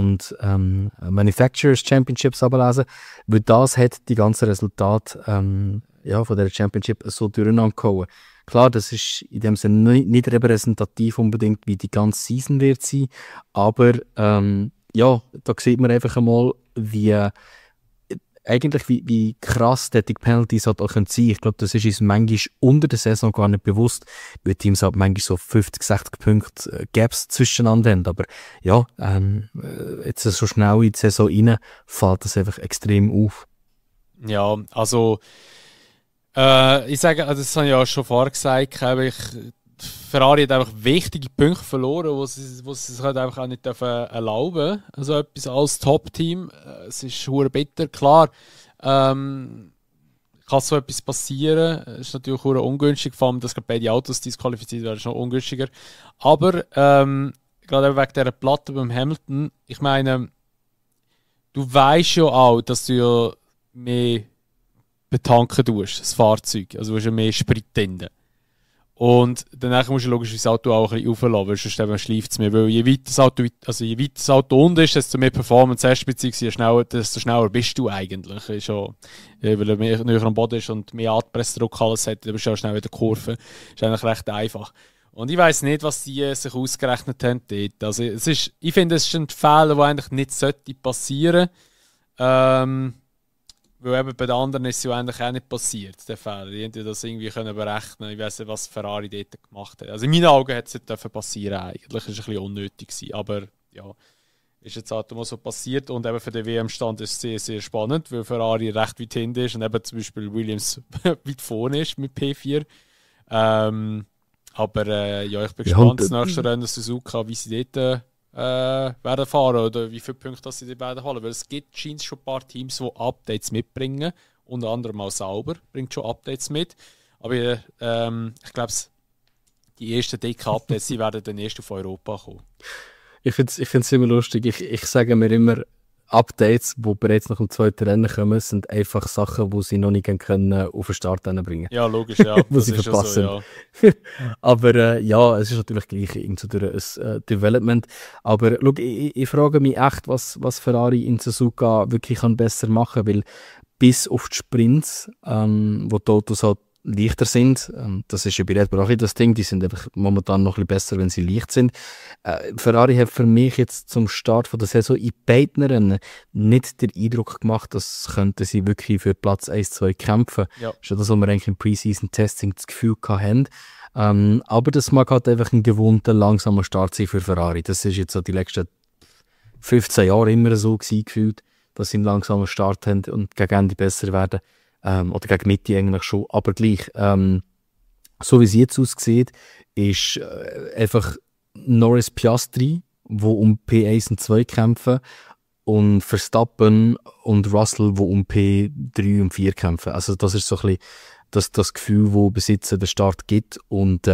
Manufacturers Championships ablesen, weil das hat die ganzen Resultate von der Championship so durcheinander gehauen. Klar, das ist in dem Sinne nicht repräsentativ unbedingt, wie die ganze Season wird sein, aber ja, da sieht man einfach einmal, wie krass die Penalties halt auch sein können. Ich glaube, das ist uns manchmal unter der Saison gar nicht bewusst, weil Teams halt manchmal so 50, 60 Punkte Gaps zwischeneinander haben. Aber ja, jetzt so schnell in die Saison rein, fällt das einfach extrem auf. Ja, also ich sage, also das habe ich ja schon vorher gesagt, Ferrari hat einfach wichtige Punkte verloren, wo sie sich halt einfach auch nicht erlauben dürfen. Also etwas als Top-Team. Es ist verdammt bitter. Klar, kann so etwas passieren. Es ist natürlich verdammt ungünstig, vor allem, dass gerade beide Autos disqualifiziert werden, ist noch ungünstiger. Aber gerade wegen dieser Platte beim Hamilton, ich meine, du weißt ja auch, dass du ja mehr betanken tust, das Fahrzeug. Also du hast ja mehr Sprit drin. Und danach musst du logisch das Auto auch ein bisschen aufladen, weil sonst schleift es mehr. Weil je weiter das Auto unten ist, desto mehr Performance hast du, beziehungsweise desto schneller bist du eigentlich. Ist ja, weil er mehr näher am Boden ist und mehr Anpressdruck alles hat, dann bist du auch schnell in der Kurve. Ist eigentlich recht einfach. Und ich weiss nicht, was die sich ausgerechnet haben dort. Also ich finde, es ist ein Fehler, der eigentlich nicht passieren sollte. Weil eben bei den anderen ist es ja eigentlich auch nicht passiert, der Fehler. Die hätten das irgendwie berechnen können. Ich weiss nicht, was Ferrari dort gemacht hat. Also in meinen Augen hätte es nicht passieren dürfen eigentlich. Es war ein bisschen unnötig gewesen. Aber ja, ist jetzt halt mal so passiert. Und eben für den WM-Stand ist es sehr, sehr spannend, weil Ferrari recht weit hinten ist und eben zum Beispiel Williams weit vorne ist mit P4. Aber ja, ich bin gespannt, das nächste Rennen Suzuka, wie sie dort werden fahren oder wie viele Punkte sie die werden holen. Weil es gibt schon ein paar Teams, die Updates mitbringen. Unter anderem auch Sauber bringt schon Updates mit. Aber ich glaube, die ersten dicken Updates die werden dann erst auf Europa kommen. Ich finde es immer lustig. Ich sage mir immer, Updates, die bereits nach dem zweiten Rennen kommen, sind einfach Sachen, die sie noch nicht können auf den Start bringen. Ja, logisch, ja. Wo sie verpassen. So, ja. Aber ja, es ist natürlich gleich irgendwie durch ein Development. Aber schau, ich frage mich echt, was Ferrari in Suzuka wirklich besser machen kann, weil bis auf die Sprints, wo die Autos halt leichter sind, das ist ja bei Red Bull auch das Ding, die sind einfach momentan noch ein bisschen besser, wenn sie leicht sind. Ferrari hat für mich jetzt zum Start von der Saison in beiden Rennen nicht den Eindruck gemacht, dass könnten sie wirklich für Platz 1-2 kämpfen. Ja. Schon das, was wir eigentlich im Preseason-Testing das Gefühl hatten. Aber das mag halt einfach ein gewohnter, langsamer Start sein für Ferrari. Das ist jetzt so die letzten 15 Jahre immer so gewesen, gefühlt, dass sie einen langsamen Start haben und gegen Ende besser werden. Oder gegen Mitte eigentlich schon, aber gleich. so wie es jetzt aussieht, ist einfach Norris Piastri, wo um P1 und 2 kämpfen, und Verstappen und Russell, wo um P3 und 4 kämpfen. Also das ist so ein bisschen das Gefühl, wo Besitzer den Start gibt. Und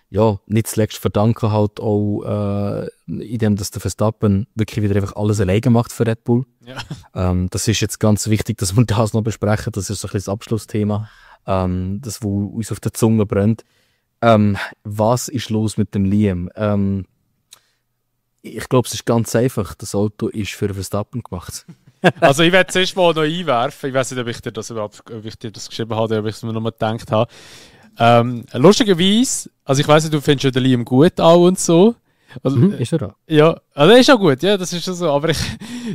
ja, nicht zuletzt verdanken halt auch indem dass der Verstappen wirklich wieder einfach alles alleine macht für Red Bull. Ja. Das ist jetzt ganz wichtig, dass wir das noch besprechen. Das ist so ein bisschen das Abschlussthema, das wo uns auf der Zunge brennt. Was ist los mit dem Liam? Ich glaube, es ist ganz einfach. Das Auto ist für Verstappen gemacht. Also ich werde zuerst mal noch einwerfen. Ich weiß nicht, ob ich dir das geschrieben habe oder ob ich es mir noch mal gedacht habe. Lustigerweise, also ich weiss nicht, du findest ja den Liam gut auch und so. Also, Ist er da? Ja, also er ist auch gut, ja, das ist schon so. Aber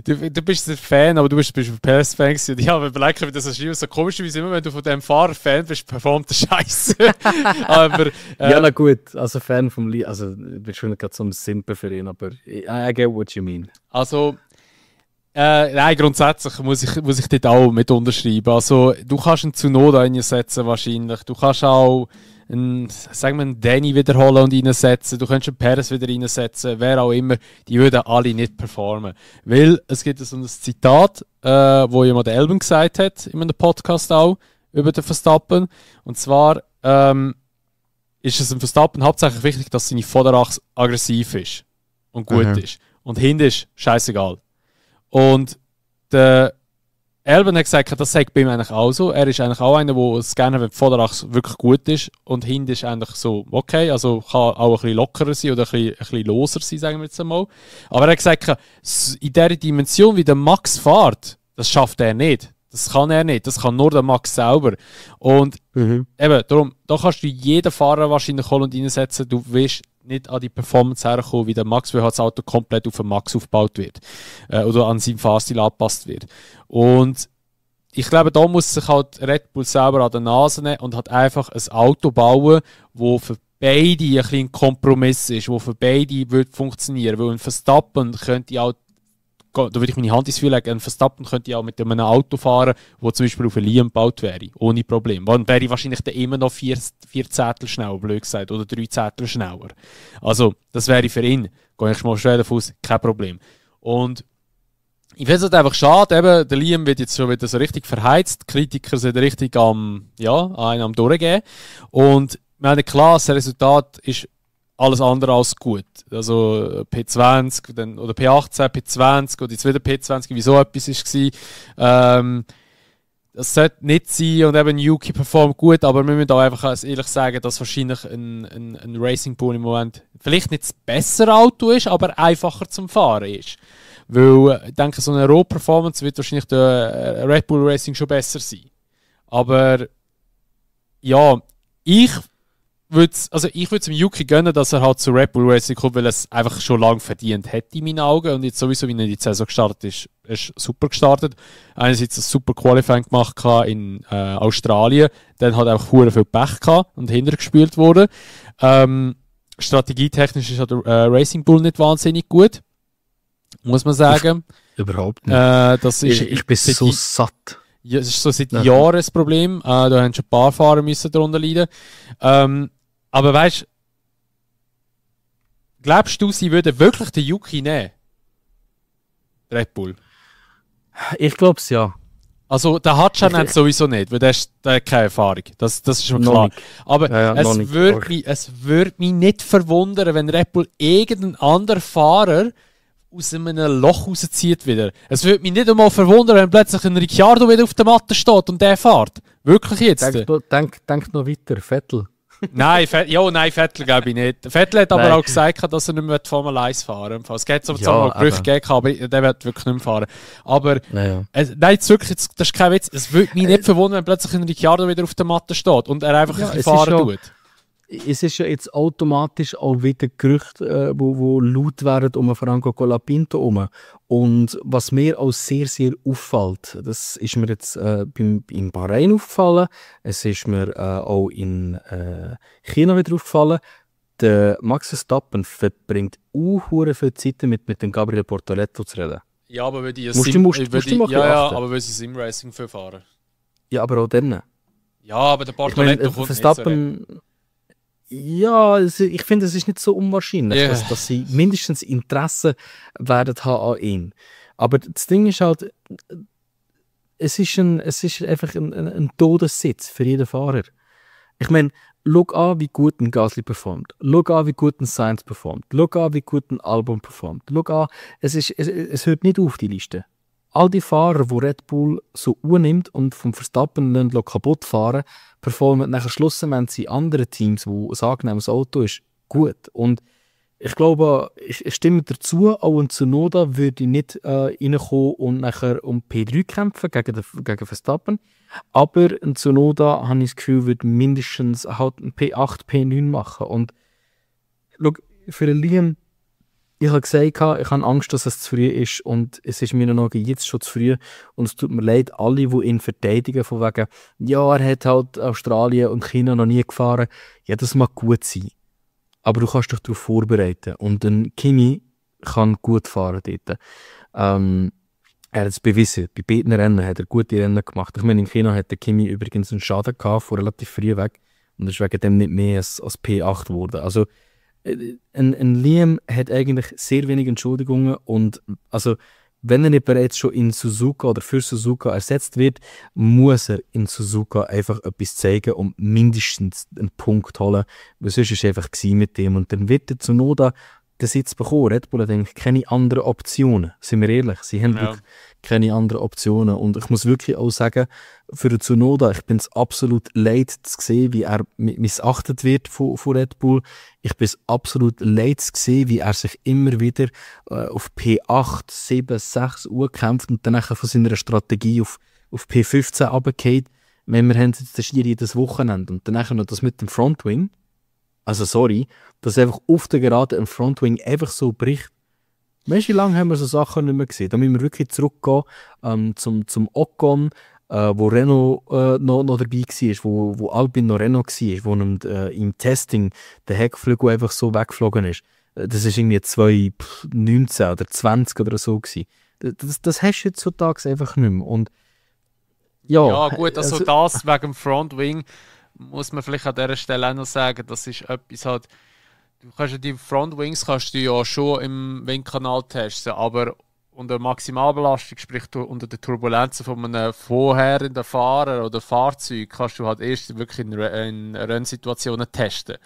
du bist ein Fan, aber du bist ein PS-Fan gewesen. Und ich habe mir überlegt, wie das ist so komischerweise immer, wenn du von dem Fahrer Fan bist, performt der Scheiße. Aber ja, na gut, also Fan vom Liam, also ich bin schon gerade so ein Simper für ihn, aber I get what you mean. Also, nein, grundsätzlich muss ich dort auch mit unterschreiben. Also, du kannst einen Tsunoda reinsetzen wahrscheinlich. Du kannst auch einen Danny wiederholen und reinsetzen. Du könntest einen Perez wieder reinsetzen. Wer auch immer. Die würden alle nicht performen. Weil es gibt so ein Zitat, wo jemand der Elben gesagt hat, in einem Podcast auch, über den Verstappen. Und zwar ist es im Verstappen hauptsächlich wichtig, dass seine Vorderachse aggressiv ist und gut ist. Und hinten ist scheißegal. Und der Albon hat gesagt, das sagt bei ihm eigentlich auch so. Er ist eigentlich auch einer, der es gerne, wenn die Vorderachse wirklich gut ist. Und hinten ist eigentlich so, okay, also kann auch ein bisschen lockerer sein oder ein bisschen loser sein, sagen wir jetzt einmal. Aber er hat gesagt, in dieser Dimension, wie der Max fährt, das schafft er nicht. Das kann er nicht. Das kann nur der Max selber. Und eben, darum, da kannst du jeden Fahrer wahrscheinlich holen und reinsetzen. Du wirst nicht an die Performance herkommen, wie der Max, weil das Auto komplett auf den Max aufgebaut wird. Oder an seinen Fahrstil angepasst wird. Und ich glaube, da muss sich halt Red Bull selber an der Nase nehmen und halt einfach ein Auto bauen, das für beide ein bisschen Kompromiss ist, das für beide wird funktionieren. Weil ein Verstappen könnte auch, da würde ich meine Hand ins Feuer legen, ein Verstappen könnte auch mit einem Auto fahren, das zum Beispiel auf ein Liam gebaut wäre, ohne Problem. Dann wäre wahrscheinlich dann immer noch 4 Zehntel schneller, blöd gesagt, oder 3 Zehntel schneller. Also, das wäre für ihn, gehe ich mal schwer davon aus, kein Problem. Und ich finde es halt einfach schade, eben, der Liam wird jetzt schon wieder so richtig verheizt, die Kritiker sind richtig am Durchgehen. Und ich meine, klar, das Resultat ist alles andere als gut. Also P20 dann, oder P18, P20 oder jetzt wieder P20, wie so etwas war. Das sollte nicht sein und eben Yuki performt gut, aber wir müssen auch einfach ehrlich sagen, dass wahrscheinlich ein Racing Bull im Moment vielleicht nicht das bessere Auto ist, aber einfacher zum Fahren ist. Weil ich denke, so eine Raw-Performance wird wahrscheinlich der Red Bull Racing schon besser sein. Aber ja, ich würde es dem Yuki gönnen, dass er halt zu Red Bull Racing kommt, weil er es einfach schon lange verdient hätte in meinen Augen. Und jetzt sowieso, wie er in die Saison gestartet ist, ist super gestartet. Einerseits ein super Qualifying gemacht in Australien, dann hat er einfach hure viel Pech gehabt und hintergespielt wurde. Strategietechnisch ist der Racing Bull nicht wahnsinnig gut, muss man sagen. Überhaupt nicht. Das ist, ich bin so satt. Ja, es ist so seit Jahren das Problem. Da haben schon ein paar Fahrer müssen darunter leiden. Aber weißt du, glaubst du, sie würden wirklich den Yuki nehmen? Red Bull? Ich glaube es ja. Also, der hat schon sowieso nicht, weil der hat keine Erfahrung. Das ist schon klar. Aber es würde mich nicht verwundern, wenn Red Bull irgendeinen anderen Fahrer aus einem Loch rauszieht wieder. Es würde mich nicht einmal verwundern, wenn plötzlich ein Ricciardo wieder auf der Matte steht und der fährt. Wirklich jetzt. Denk noch weiter, Vettel. Nein, Vettel glaube ich nicht. Vettel hat aber auch gesagt, dass er nicht mehr Formel 1 fahren will. Es geht so mal Gerüchte gegeben, aber der wird wirklich nicht mehr fahren. Aber nein, jetzt wirklich, das ist kein Witz. Es würde mich nicht verwundern, wenn plötzlich ein Ricciardo wieder auf der Matte steht und er einfach ein bisschen fahren tut. Es ist ja jetzt automatisch auch wieder Gerüchte, wo laut werden um Franco Colapinto herum. Und was mir auch sehr, sehr auffällt, das ist mir jetzt in Bahrain aufgefallen, es ist mir auch in China wieder aufgefallen, der Max Verstappen verbringt sehr viel Zeit mit dem Gabriel Bortoleto zu reden. Ja, aber weil die aber weil sie Sim-Racing fahren. Ja, aber auch dann. Ja, aber der Bortoleto kommt Verstappen, nicht so. Ja, ich finde, es ist nicht so unwahrscheinlich, Yeah. dass sie mindestens Interesse werden haben an ihn. Aber das Ding ist halt, es ist einfach ein Todessitz für jeden Fahrer. Ich meine, schau an, wie gut ein Gasly performt. Schau an, wie gut ein Sainz performt. Schau an, wie gut ein Albon performt. Schau an, es hört nicht auf, die Liste. All die Fahrer, die Red Bull so unnimmt und vom Verstappen kaputt fahren, performen nachher schlussendlich in anderen Teams, wo ein angenehmes Auto ist, gut. Und ich glaube, ich stimme dazu, auch ein Tsunoda würde nicht reinkommen und nachher um P3 kämpfen gegen Verstappen. Aber ein Tsunoda, habe ich das Gefühl, würde mindestens halt ein P8, P9 machen. Und schau, für den Liam, ich habe gesagt, ich habe Angst, dass es zu früh ist und es ist mir noch jetzt schon zu früh und es tut mir leid, alle, die ihn verteidigen, von wegen, ja, er hat halt Australien und China noch nie gefahren. Ja, das mag gut sein, aber du kannst dich darauf vorbereiten und ein Kimi kann gut fahren dort. Er hat es bewiesen, bei beiden Rennen hat er gute Rennen gemacht. Ich meine, in China hat der Kimi übrigens einen Schaden gehabt, von relativ früh weg und ist wegen dem nicht mehr als P8 geworden. Also ein Liam hat eigentlich sehr wenig Entschuldigungen und also wenn er nicht bereits schon in Suzuka oder für Suzuka ersetzt wird, muss er in Suzuka einfach etwas zeigen und mindestens einen Punkt holen, weil sonst war es einfach mit dem und dann wird er Tsunoda den Sitz bekommen. Red Bull hat eigentlich keine anderen Optionen, sind wir ehrlich, sie haben wirklich keine anderen Optionen und ich muss wirklich auch sagen, für den Tsunoda, ich bin es absolut leid zu sehen, wie er missachtet wird von Red Bull. Ich bin es absolut leid zu sehen, wie er sich immer wieder auf P8, 7, 6 Uhr kämpft und dann nachher von seiner Strategie auf P15 runtergeht. Wenn wir haben jetzt das Schiri das Wochenende und dann nachher noch das mit dem Frontwing, also sorry, dass einfach auf der Gerade ein Frontwing einfach so bricht. Weißt du, wie lange haben wir so Sachen nicht mehr gesehen? Da müssen wir wirklich zurückgehen zum Ocon, wo Renault noch dabei war, wo Albin noch Renault war, wo im Testing der Heckflügel einfach so weggeflogen ist. Das war irgendwie 2019 oder 20 oder so gewesen. Das hast du heutzutage einfach nicht mehr. Und ja gut, also das wegen dem Frontwing muss man vielleicht an dieser Stelle auch noch sagen, das ist etwas halt, du kannst ja die Frontwings kannst du ja schon im Windkanal testen, aber unter Maximalbelastung, sprich unter den Turbulenzen von einem vorherenden Fahrer oder Fahrzeug, kannst du halt erst wirklich in Rennsituationen testen.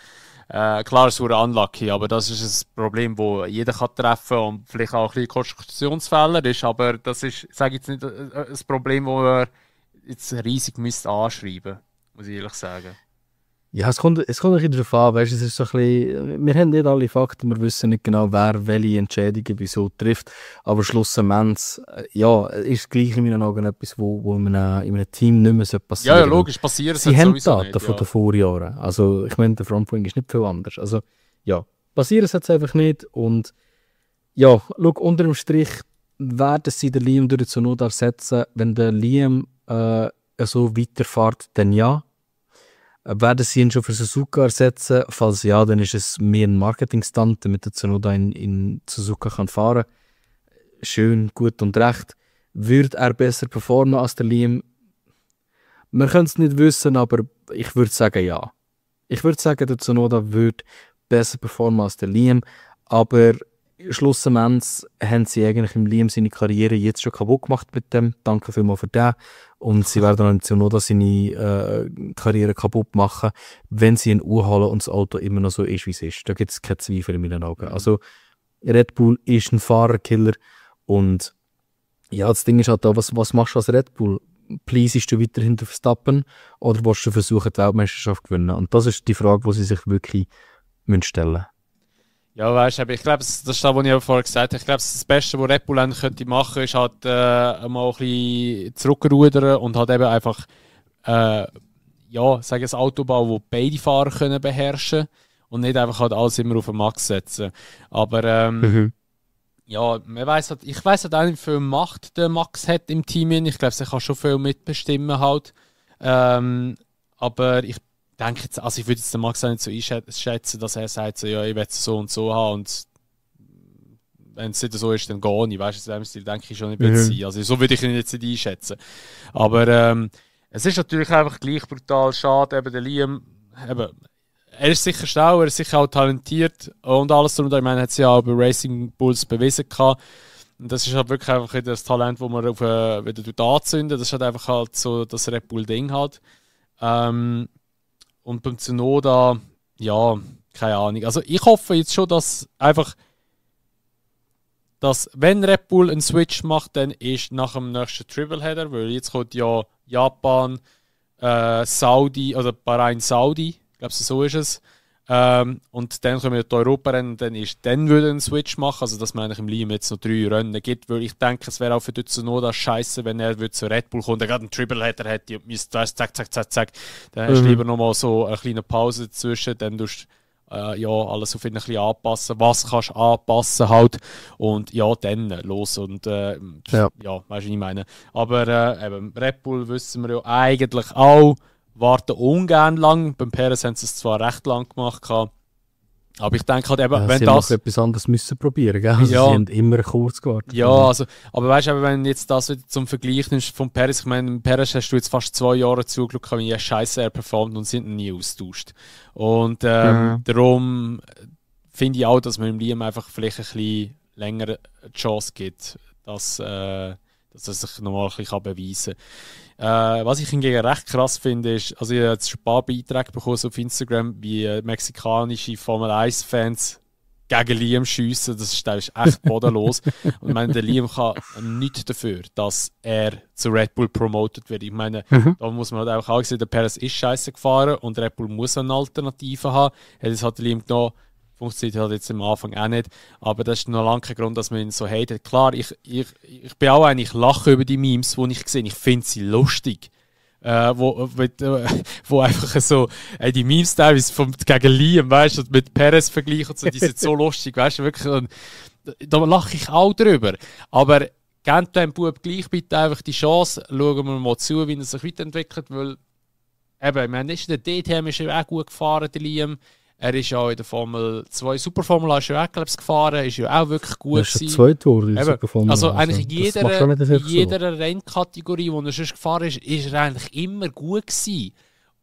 Klar, es wurde unlucky, aber das ist ein Problem, das jeder kann treffen und vielleicht auch ein bisschen Konstruktionsfehler ist, aber das ist, sage ich jetzt nicht, ein Problem, das man jetzt riesig anschreiben müsste, muss ich ehrlich sagen. Ja, es kommt ein bisschen darauf an, weißt, es ist so ein bisschen, wir haben nicht alle Fakten, wir wissen nicht genau, wer welche Entscheidungen wieso trifft, aber schlussendlich, ja, ist gleich in meinen Augen etwas, wo in einem Team nicht mehr passieren sollte. Ja, logisch, passiert sie haben Daten von den Vorjahren, also ich meine, der Frontwing ist nicht viel anders, also ja, passieren es jetzt einfach nicht und ja, schau, unter dem Strich werden sie den Liam durch Tsunoda ersetzen, wenn der Liam so weiterfährt, dann ja. Werden sie ihn schon für Suzuka ersetzen? Falls ja, dann ist es mehr ein Marketing-Stunt, damit der Tsunoda in Suzuka kann fahren kann. Schön, gut und recht. Würde er besser performen als der Liam? Wir können es nicht wissen, aber ich würde sagen ja. Ich würde sagen, der Tsunoda würde besser performen als der Liam, aber schlussendlich haben sie eigentlich im Liam seine Karriere jetzt schon kaputt gemacht mit dem. Danke vielmals für das. Und sie werden dann Tsunoda seine Karriere kaputt machen, wenn sie ihn holen und das Auto immer noch so ist, wie es ist. Da gibt es keine Zweifel in meinen Augen. Also Red Bull ist ein Fahrerkiller und ja, das Ding ist halt da, was machst du als Red Bull? Pleasest du weiterhin den Verstappen oder willst du versuchen, die Weltmeisterschaft zu gewinnen? Und das ist die Frage, die sie sich wirklich stellen müssen. Ja, weißt du, ich glaube, das ist das, was ich vorher gesagt habe. Ich glaube, das Beste, was Red Bull könnte machen, ist halt mal ein bisschen zurückrudern und halt eben einfach, ja, sagen ein Auto bauen, wo beide Fahrer können beherrschen und nicht einfach halt alles immer auf den Max setzen. Aber ja, man weiss halt, ich weiss halt auch nicht, wie viel Macht der Max hat im Team. Ich glaube, er kann schon viel mitbestimmen halt. Aber ich denke jetzt, also ich würde jetzt den Max auch nicht so einschätzen, dass er sagt, so, ja, ich will es so und so haben und wenn es nicht so ist, dann gar nicht. Weißt du, in dem Stil denke ich schon nicht sein. Also so würde ich ihn jetzt nicht einschätzen. Aber es ist natürlich einfach gleich brutal schade, eben der Liam, eben, er ist sicher schlau, er ist sicher auch talentiert und alles drum. Ich meine, er hat es ja auch bei Racing Bulls bewiesen gehabt. Und das ist halt wirklich einfach das Talent, das man wieder anzünden. Das ist halt einfach halt so das Red Bull-Ding halt. Und beim Tsunoda, ja, keine Ahnung. Also ich hoffe jetzt schon, dass einfach, dass wenn Red Bull einen Switch macht, dann ist nach dem nächsten Tripleheader, weil jetzt kommt ja Japan, Saudi, oder Bahrain Saudi, ich glaube so ist es. Und dann kommen wir die Europarennen und dann würde ein Switch machen, also dass man eigentlich im Liam jetzt noch 3 Rennen gibt, weil ich denke, es wäre auch für Tsunoda scheiße, wenn er zu Red Bull kommt, der gerade einen Tripleheader hätte und müsste zack, dann hast du lieber nochmal so eine kleine Pause dazwischen, dann tust ja, alles auf ihn ein bisschen anpassen, was kannst du anpassen halt und ja, dann los und ja, weißt du, was ich meine. Aber eben, Red Bull wissen wir ja eigentlich auch, warten ungern lang. Beim Perez haben sie es zwar recht lang gemacht, aber ich denke halt eben, ja, wenn sie das... noch etwas anderes müssen probieren, gell? Also ja, sie haben immer kurz gewartet. Ja, also, aber weißt du, wenn jetzt das wieder zum Vergleich nimmst vom Perez, ich meine, Perez hast du jetzt fast 2 Jahre zugeschaut, wie scheiße er performt und sind nie austauscht. Und darum finde ich auch, dass man im Liam einfach vielleicht ein bisschen länger eine Chance gibt, dass er sich nochmal ein bisschen beweisen kann. Was ich hingegen recht krass finde, ist, also ich habe jetzt schon ein paar Beiträge bekommen auf Instagram, wie mexikanische Formel-1-Fans gegen Liam schiessen. Das ist echt bodenlos. Und ich meine, der Liam kann nichts dafür, dass er zu Red Bull promoted wird. Ich meine, da muss man halt auch sehen, der Perez ist scheiße gefahren und Red Bull muss eine Alternative haben. Hat es halt der Liam genommen. Funktioniert halt jetzt am Anfang auch nicht. Aber das ist noch lange kein Grund, dass man ihn so hatet. Klar, ich bin auch ich lache über die Memes, die ich sehe. Ich finde sie lustig. Wo einfach so, die Memes teilweise gegen Liam, weißt du, mit Perez vergleichen, so, die sind so lustig, weißt du, wirklich. Da lache ich auch drüber. Aber gebt dem Bub gleich bitte einfach die Chance, schauen wir mal zu, wie er sich weiterentwickelt, weil eben, ich meine, in der DTM ist er auch gut gefahren, der Liam. Er ist ja auch in der Formel 2 Superformula ist ja auch, gefahren, ist ja auch wirklich gut. Er ist schon zweit geworden in der Eben, Superformula. also eigentlich in jeder so. Rennkategorie, die er schon gefahren ist er eigentlich immer gut gewesen.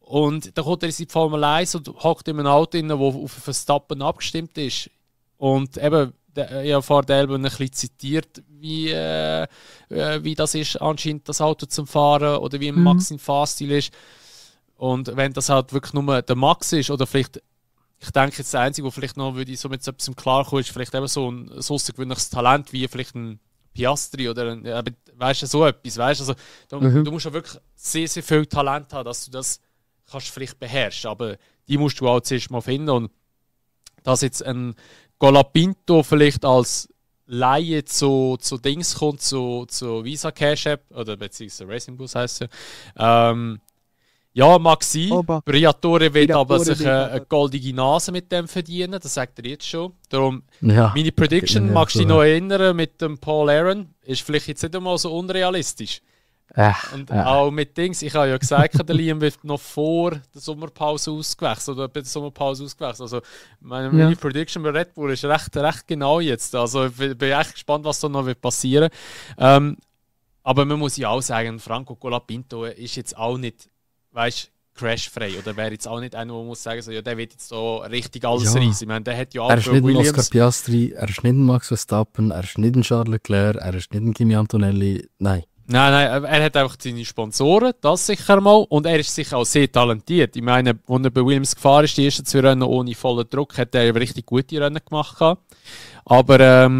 Und dann kommt er in die Formel 1 und hockt in einem Auto rein, das auf Verstappen abgestimmt ist. Und eben, ich habe vor der Elbe ein bisschen zitiert, wie das ist, anscheinend das Auto zum Fahren oder wie Max im Fahrstil ist. Und wenn das halt wirklich nur der Max ist oder vielleicht, ich denke jetzt der Einzige, wo vielleicht noch würde ich so mit so etwas klarkommen, ist vielleicht eben so ein außergewöhnliches Talent wie vielleicht ein Piastri oder ein, weißt du, so etwas, weißt also du musst ja wirklich sehr, sehr viel Talent haben, dass du das kannst vielleicht beherrschen, aber die musst du auch zuerst mal finden und dass jetzt ein Colapinto vielleicht als Laie zu Dings kommt, zu Visa Cash App oder beziehungsweise Racing Bus heisst ja. Ja, mag sein. Briatore will aber sich eine goldige Nase mit dem verdienen, das sagt er jetzt schon. Darum, meine Prediction, magst du dich noch erinnern, mit dem Paul Aaron, ist vielleicht jetzt nicht einmal so unrealistisch. Und auch mit Dings, ich habe ja gesagt, der Liam wird noch vor der Sommerpause ausgewechselt oder bei der Sommerpause ausgewechselt. Also meine Prediction bei Red Bull ist recht genau jetzt. Also ich bin echt gespannt, was da noch wird passieren. Aber man muss ja auch sagen, Franco Colapinto ist jetzt auch nicht, weißt, crashfrei oder wäre jetzt auch nicht einer, der muss sagen, so, ja, der wird jetzt so richtig alles reissen. Ich meine, der hat ja auch er ist nicht Williams. Ein Oscar Piastri, er ist nicht ein Max Verstappen, er ist nicht ein Charles Leclerc, er ist nicht ein Kimi Antonelli, nein. Nein, er hat einfach seine Sponsoren, das sicher mal. Und er ist sicher auch sehr talentiert. Ich meine, als er bei Williams gefahren ist, die ersten 2 Rennen ohne vollen Druck, hat er richtig gute Rennen gemacht. Aber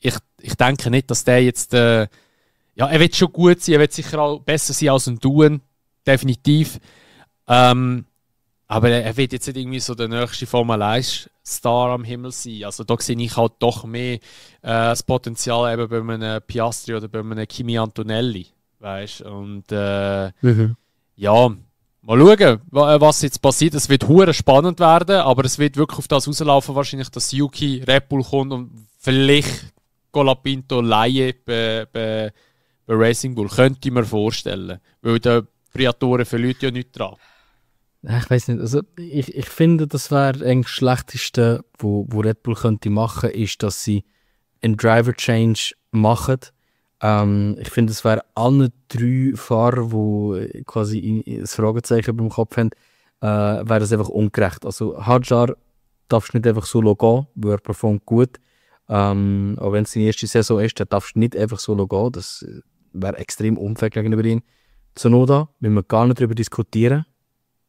ich denke nicht, dass der jetzt... er wird schon gut sein, er wird sicher auch besser sein als ein Duen. Definitiv. Aber er wird jetzt nicht irgendwie so der nächste Formel 1-Star am Himmel sein. Also da sehe ich halt doch mehr das Potenzial eben bei einem Piastri oder bei einem Kimi Antonelli. Weißt? Und ja, mal schauen, was jetzt passiert. Es wird hure spannend werden, aber es wird wirklich auf das rauslaufen, wahrscheinlich, dass Yuki Red Bull kommt und vielleicht Colapinto Laie bei Racing Bull. Könnte ich mir vorstellen. Weil der Briatore verliert ja nichts dran. Ich weiß nicht, also ich finde, das wäre eigentlich das Schlechteste, wo Red Bull könnte machen, ist, dass sie einen Driver Change machen. Ich finde, es wäre allen 3 Fahrer, die quasi ein Fragezeichen beim Kopf haben, wäre das einfach ungerecht. Also Hadjar darfst du nicht einfach so gehen, weil er performt gut. Auch wenn es seine erste Saison ist, dann darfst du nicht einfach so gehen. Das wäre extrem unfair gegenüber ihm. Tsunoda, müssen wir gar nicht darüber diskutieren.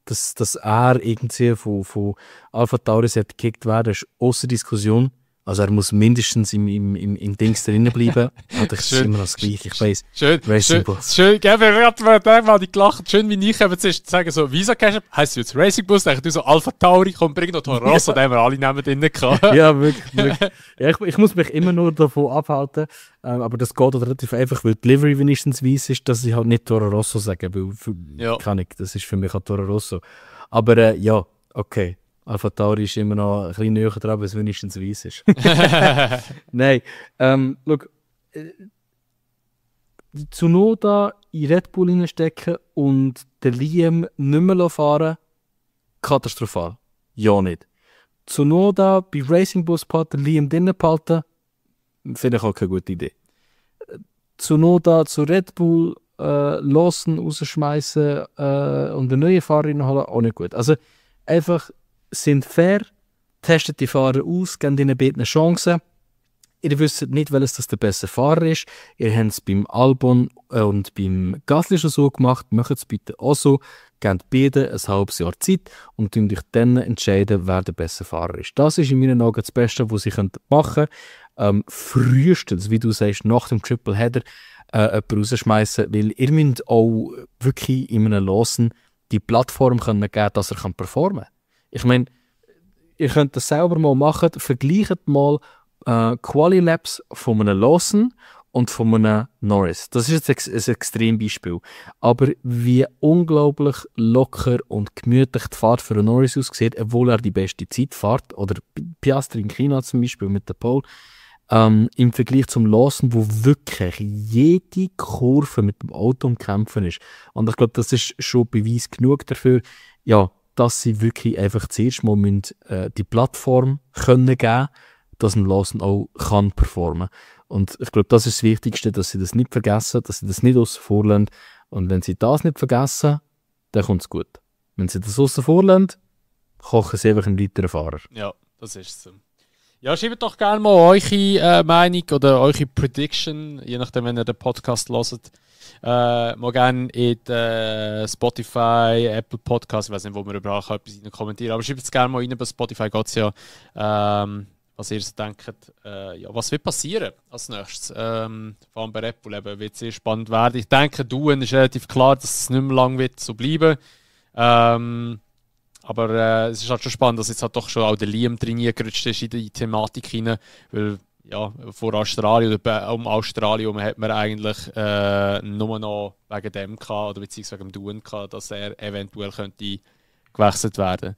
Dass er irgendwie von Alpha Tauri gekickt werden, ist außer Diskussion. Also er muss mindestens im Dings drinnen bleiben. Das ist immer noch das Gleiche, ich weiss. Schön, Racing Bus. schön. Ja, wir haben mal gelacht. Schön, wie ich eben zuerst sagen, so Visa Cash heisst jetzt Racing Bus, denke du so Alpha Tauri, komm, bring noch Toro Rosso, den haben wir alle neben drinnen gehabt. Ja, wirklich. Ja, ich muss mich immer nur davon abhalten, aber das geht relativ einfach, weil die Livery wenigstens weiss ist, dass ich halt nicht Toro Rosso sage, weil kann ich, das ist für mich halt Toro Rosso. Aber ja, okay. Alpha Tauri ist immer noch ein bisschen näher dran, weil es wenigstens weiss ist. Nein, schau, Tsunoda in Red Bull reinstecken und den Liam nicht mehr fahren, katastrophal. Ja nicht. Tsunoda bei Racing Bus behalten, Liam drinnen behalten, finde ich auch keine gute Idee. Tsunoda zu Red Bull Lawson rausschmeißen und einen neuen Fahrer reinholen, auch nicht gut. Also einfach sind fair, testet die Fahrer aus, gebt ihnen beide Chancen. Ihr wisst nicht, welches das der beste Fahrer ist. Ihr habt es beim Albon und beim Gasly schon so gemacht. Macht es bitte auch so. Gebt beide ein halbes Jahr Zeit und euch dann entscheiden, wer der beste Fahrer ist. Das ist in meinen Augen das Beste, was sie machen können. Frühestens, wie du sagst, nach dem Triple Header jemanden rausschmeißen, weil ihr müsst auch wirklich in einem Losen die Plattform geben können, dass er performen kann. Ich meine, ihr könnt das selber mal machen. Vergleicht mal Quali-Labs von einem Lawson und von einem Norris. Das ist jetzt ein Extrembeispiel. Aber wie unglaublich locker und gemütlich die Fahrt für einen Norris aussieht, obwohl er die beste Zeit fährt, oder Piastri in China zum Beispiel mit der Pole, im Vergleich zum Lawson, wo wirklich jede Kurve mit dem Auto am Kämpfen ist. Und ich glaube, das ist schon Beweis genug dafür, ja, dass sie wirklich einfach zuerst mal die Plattform können geben, dass ein Lawson auch kann performen. Und ich glaube, das ist das Wichtigste, dass sie das nicht vergessen, dass sie das nicht aussen vor lassen. Und wenn sie das nicht vergessen, dann kommt es gut. Wenn sie das aussen vor lassen, kochen sie einfach einen weiteren Fahrer. Ja, das ist es. Ja, schreibt doch gerne mal eure Meinung oder eure Prediction, je nachdem, wenn ihr den Podcast hört. Mal gerne in Spotify, Apple Podcast, ich weiß nicht, wo man überall etwas kommentieren kann, aber schreibt es gerne mal rein, bei Spotify geht es ja, was ihr so denkt, ja, was wird passieren als nächstes, vor allem bei Apple wird es sehr spannend werden. Ich denke, ist relativ klar, dass es nicht mehr lang wird so bleiben. Aber es ist halt schon spannend, dass jetzt halt doch schon auch der Liam reingerutscht ist in die Thematik hinein, weil ja, vor Australien oder Australien hat man eigentlich nur noch wegen dem gehabt, oder beziehungsweise wegen dem Duen gehabt, dass er eventuell könnte gewechselt werden.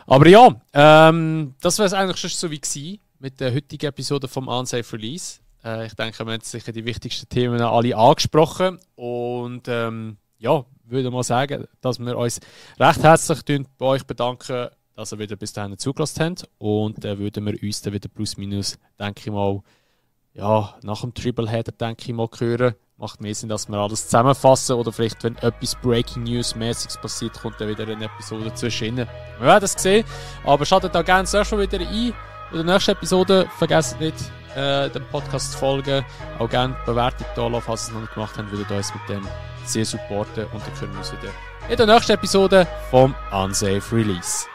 Aber ja, das wäre es eigentlich schon so wie gewesen mit der heutigen Episode vom Unsafe Release. Ich denke, wir haben sicher die wichtigsten Themen alle angesprochen und ja, würde mal sagen, dass wir uns recht herzlich bei euch bedanken, dass ihr wieder bis dahin zugelassen habt. Und würden wir uns dann wieder plus minus, denke ich mal, ja, nach dem Triple Header, denke ich mal, hören. Macht mehr Sinn, dass wir alles zusammenfassen. Oder vielleicht, wenn etwas Breaking News-mäßiges passiert, kommt dann wieder eine Episode zwischen. Wir werden es sehen. Aber schaltet da gerne zuerst mal wieder ein. In der nächsten Episode vergesst nicht, dem Podcast zu folgen. Auch gerne Bewertung da lassen, falls ihr es noch nicht gemacht habt, würdet ihr uns mit dem sehr supporten. Und dann können wir uns wieder in der nächsten Episode vom Unsafe Release.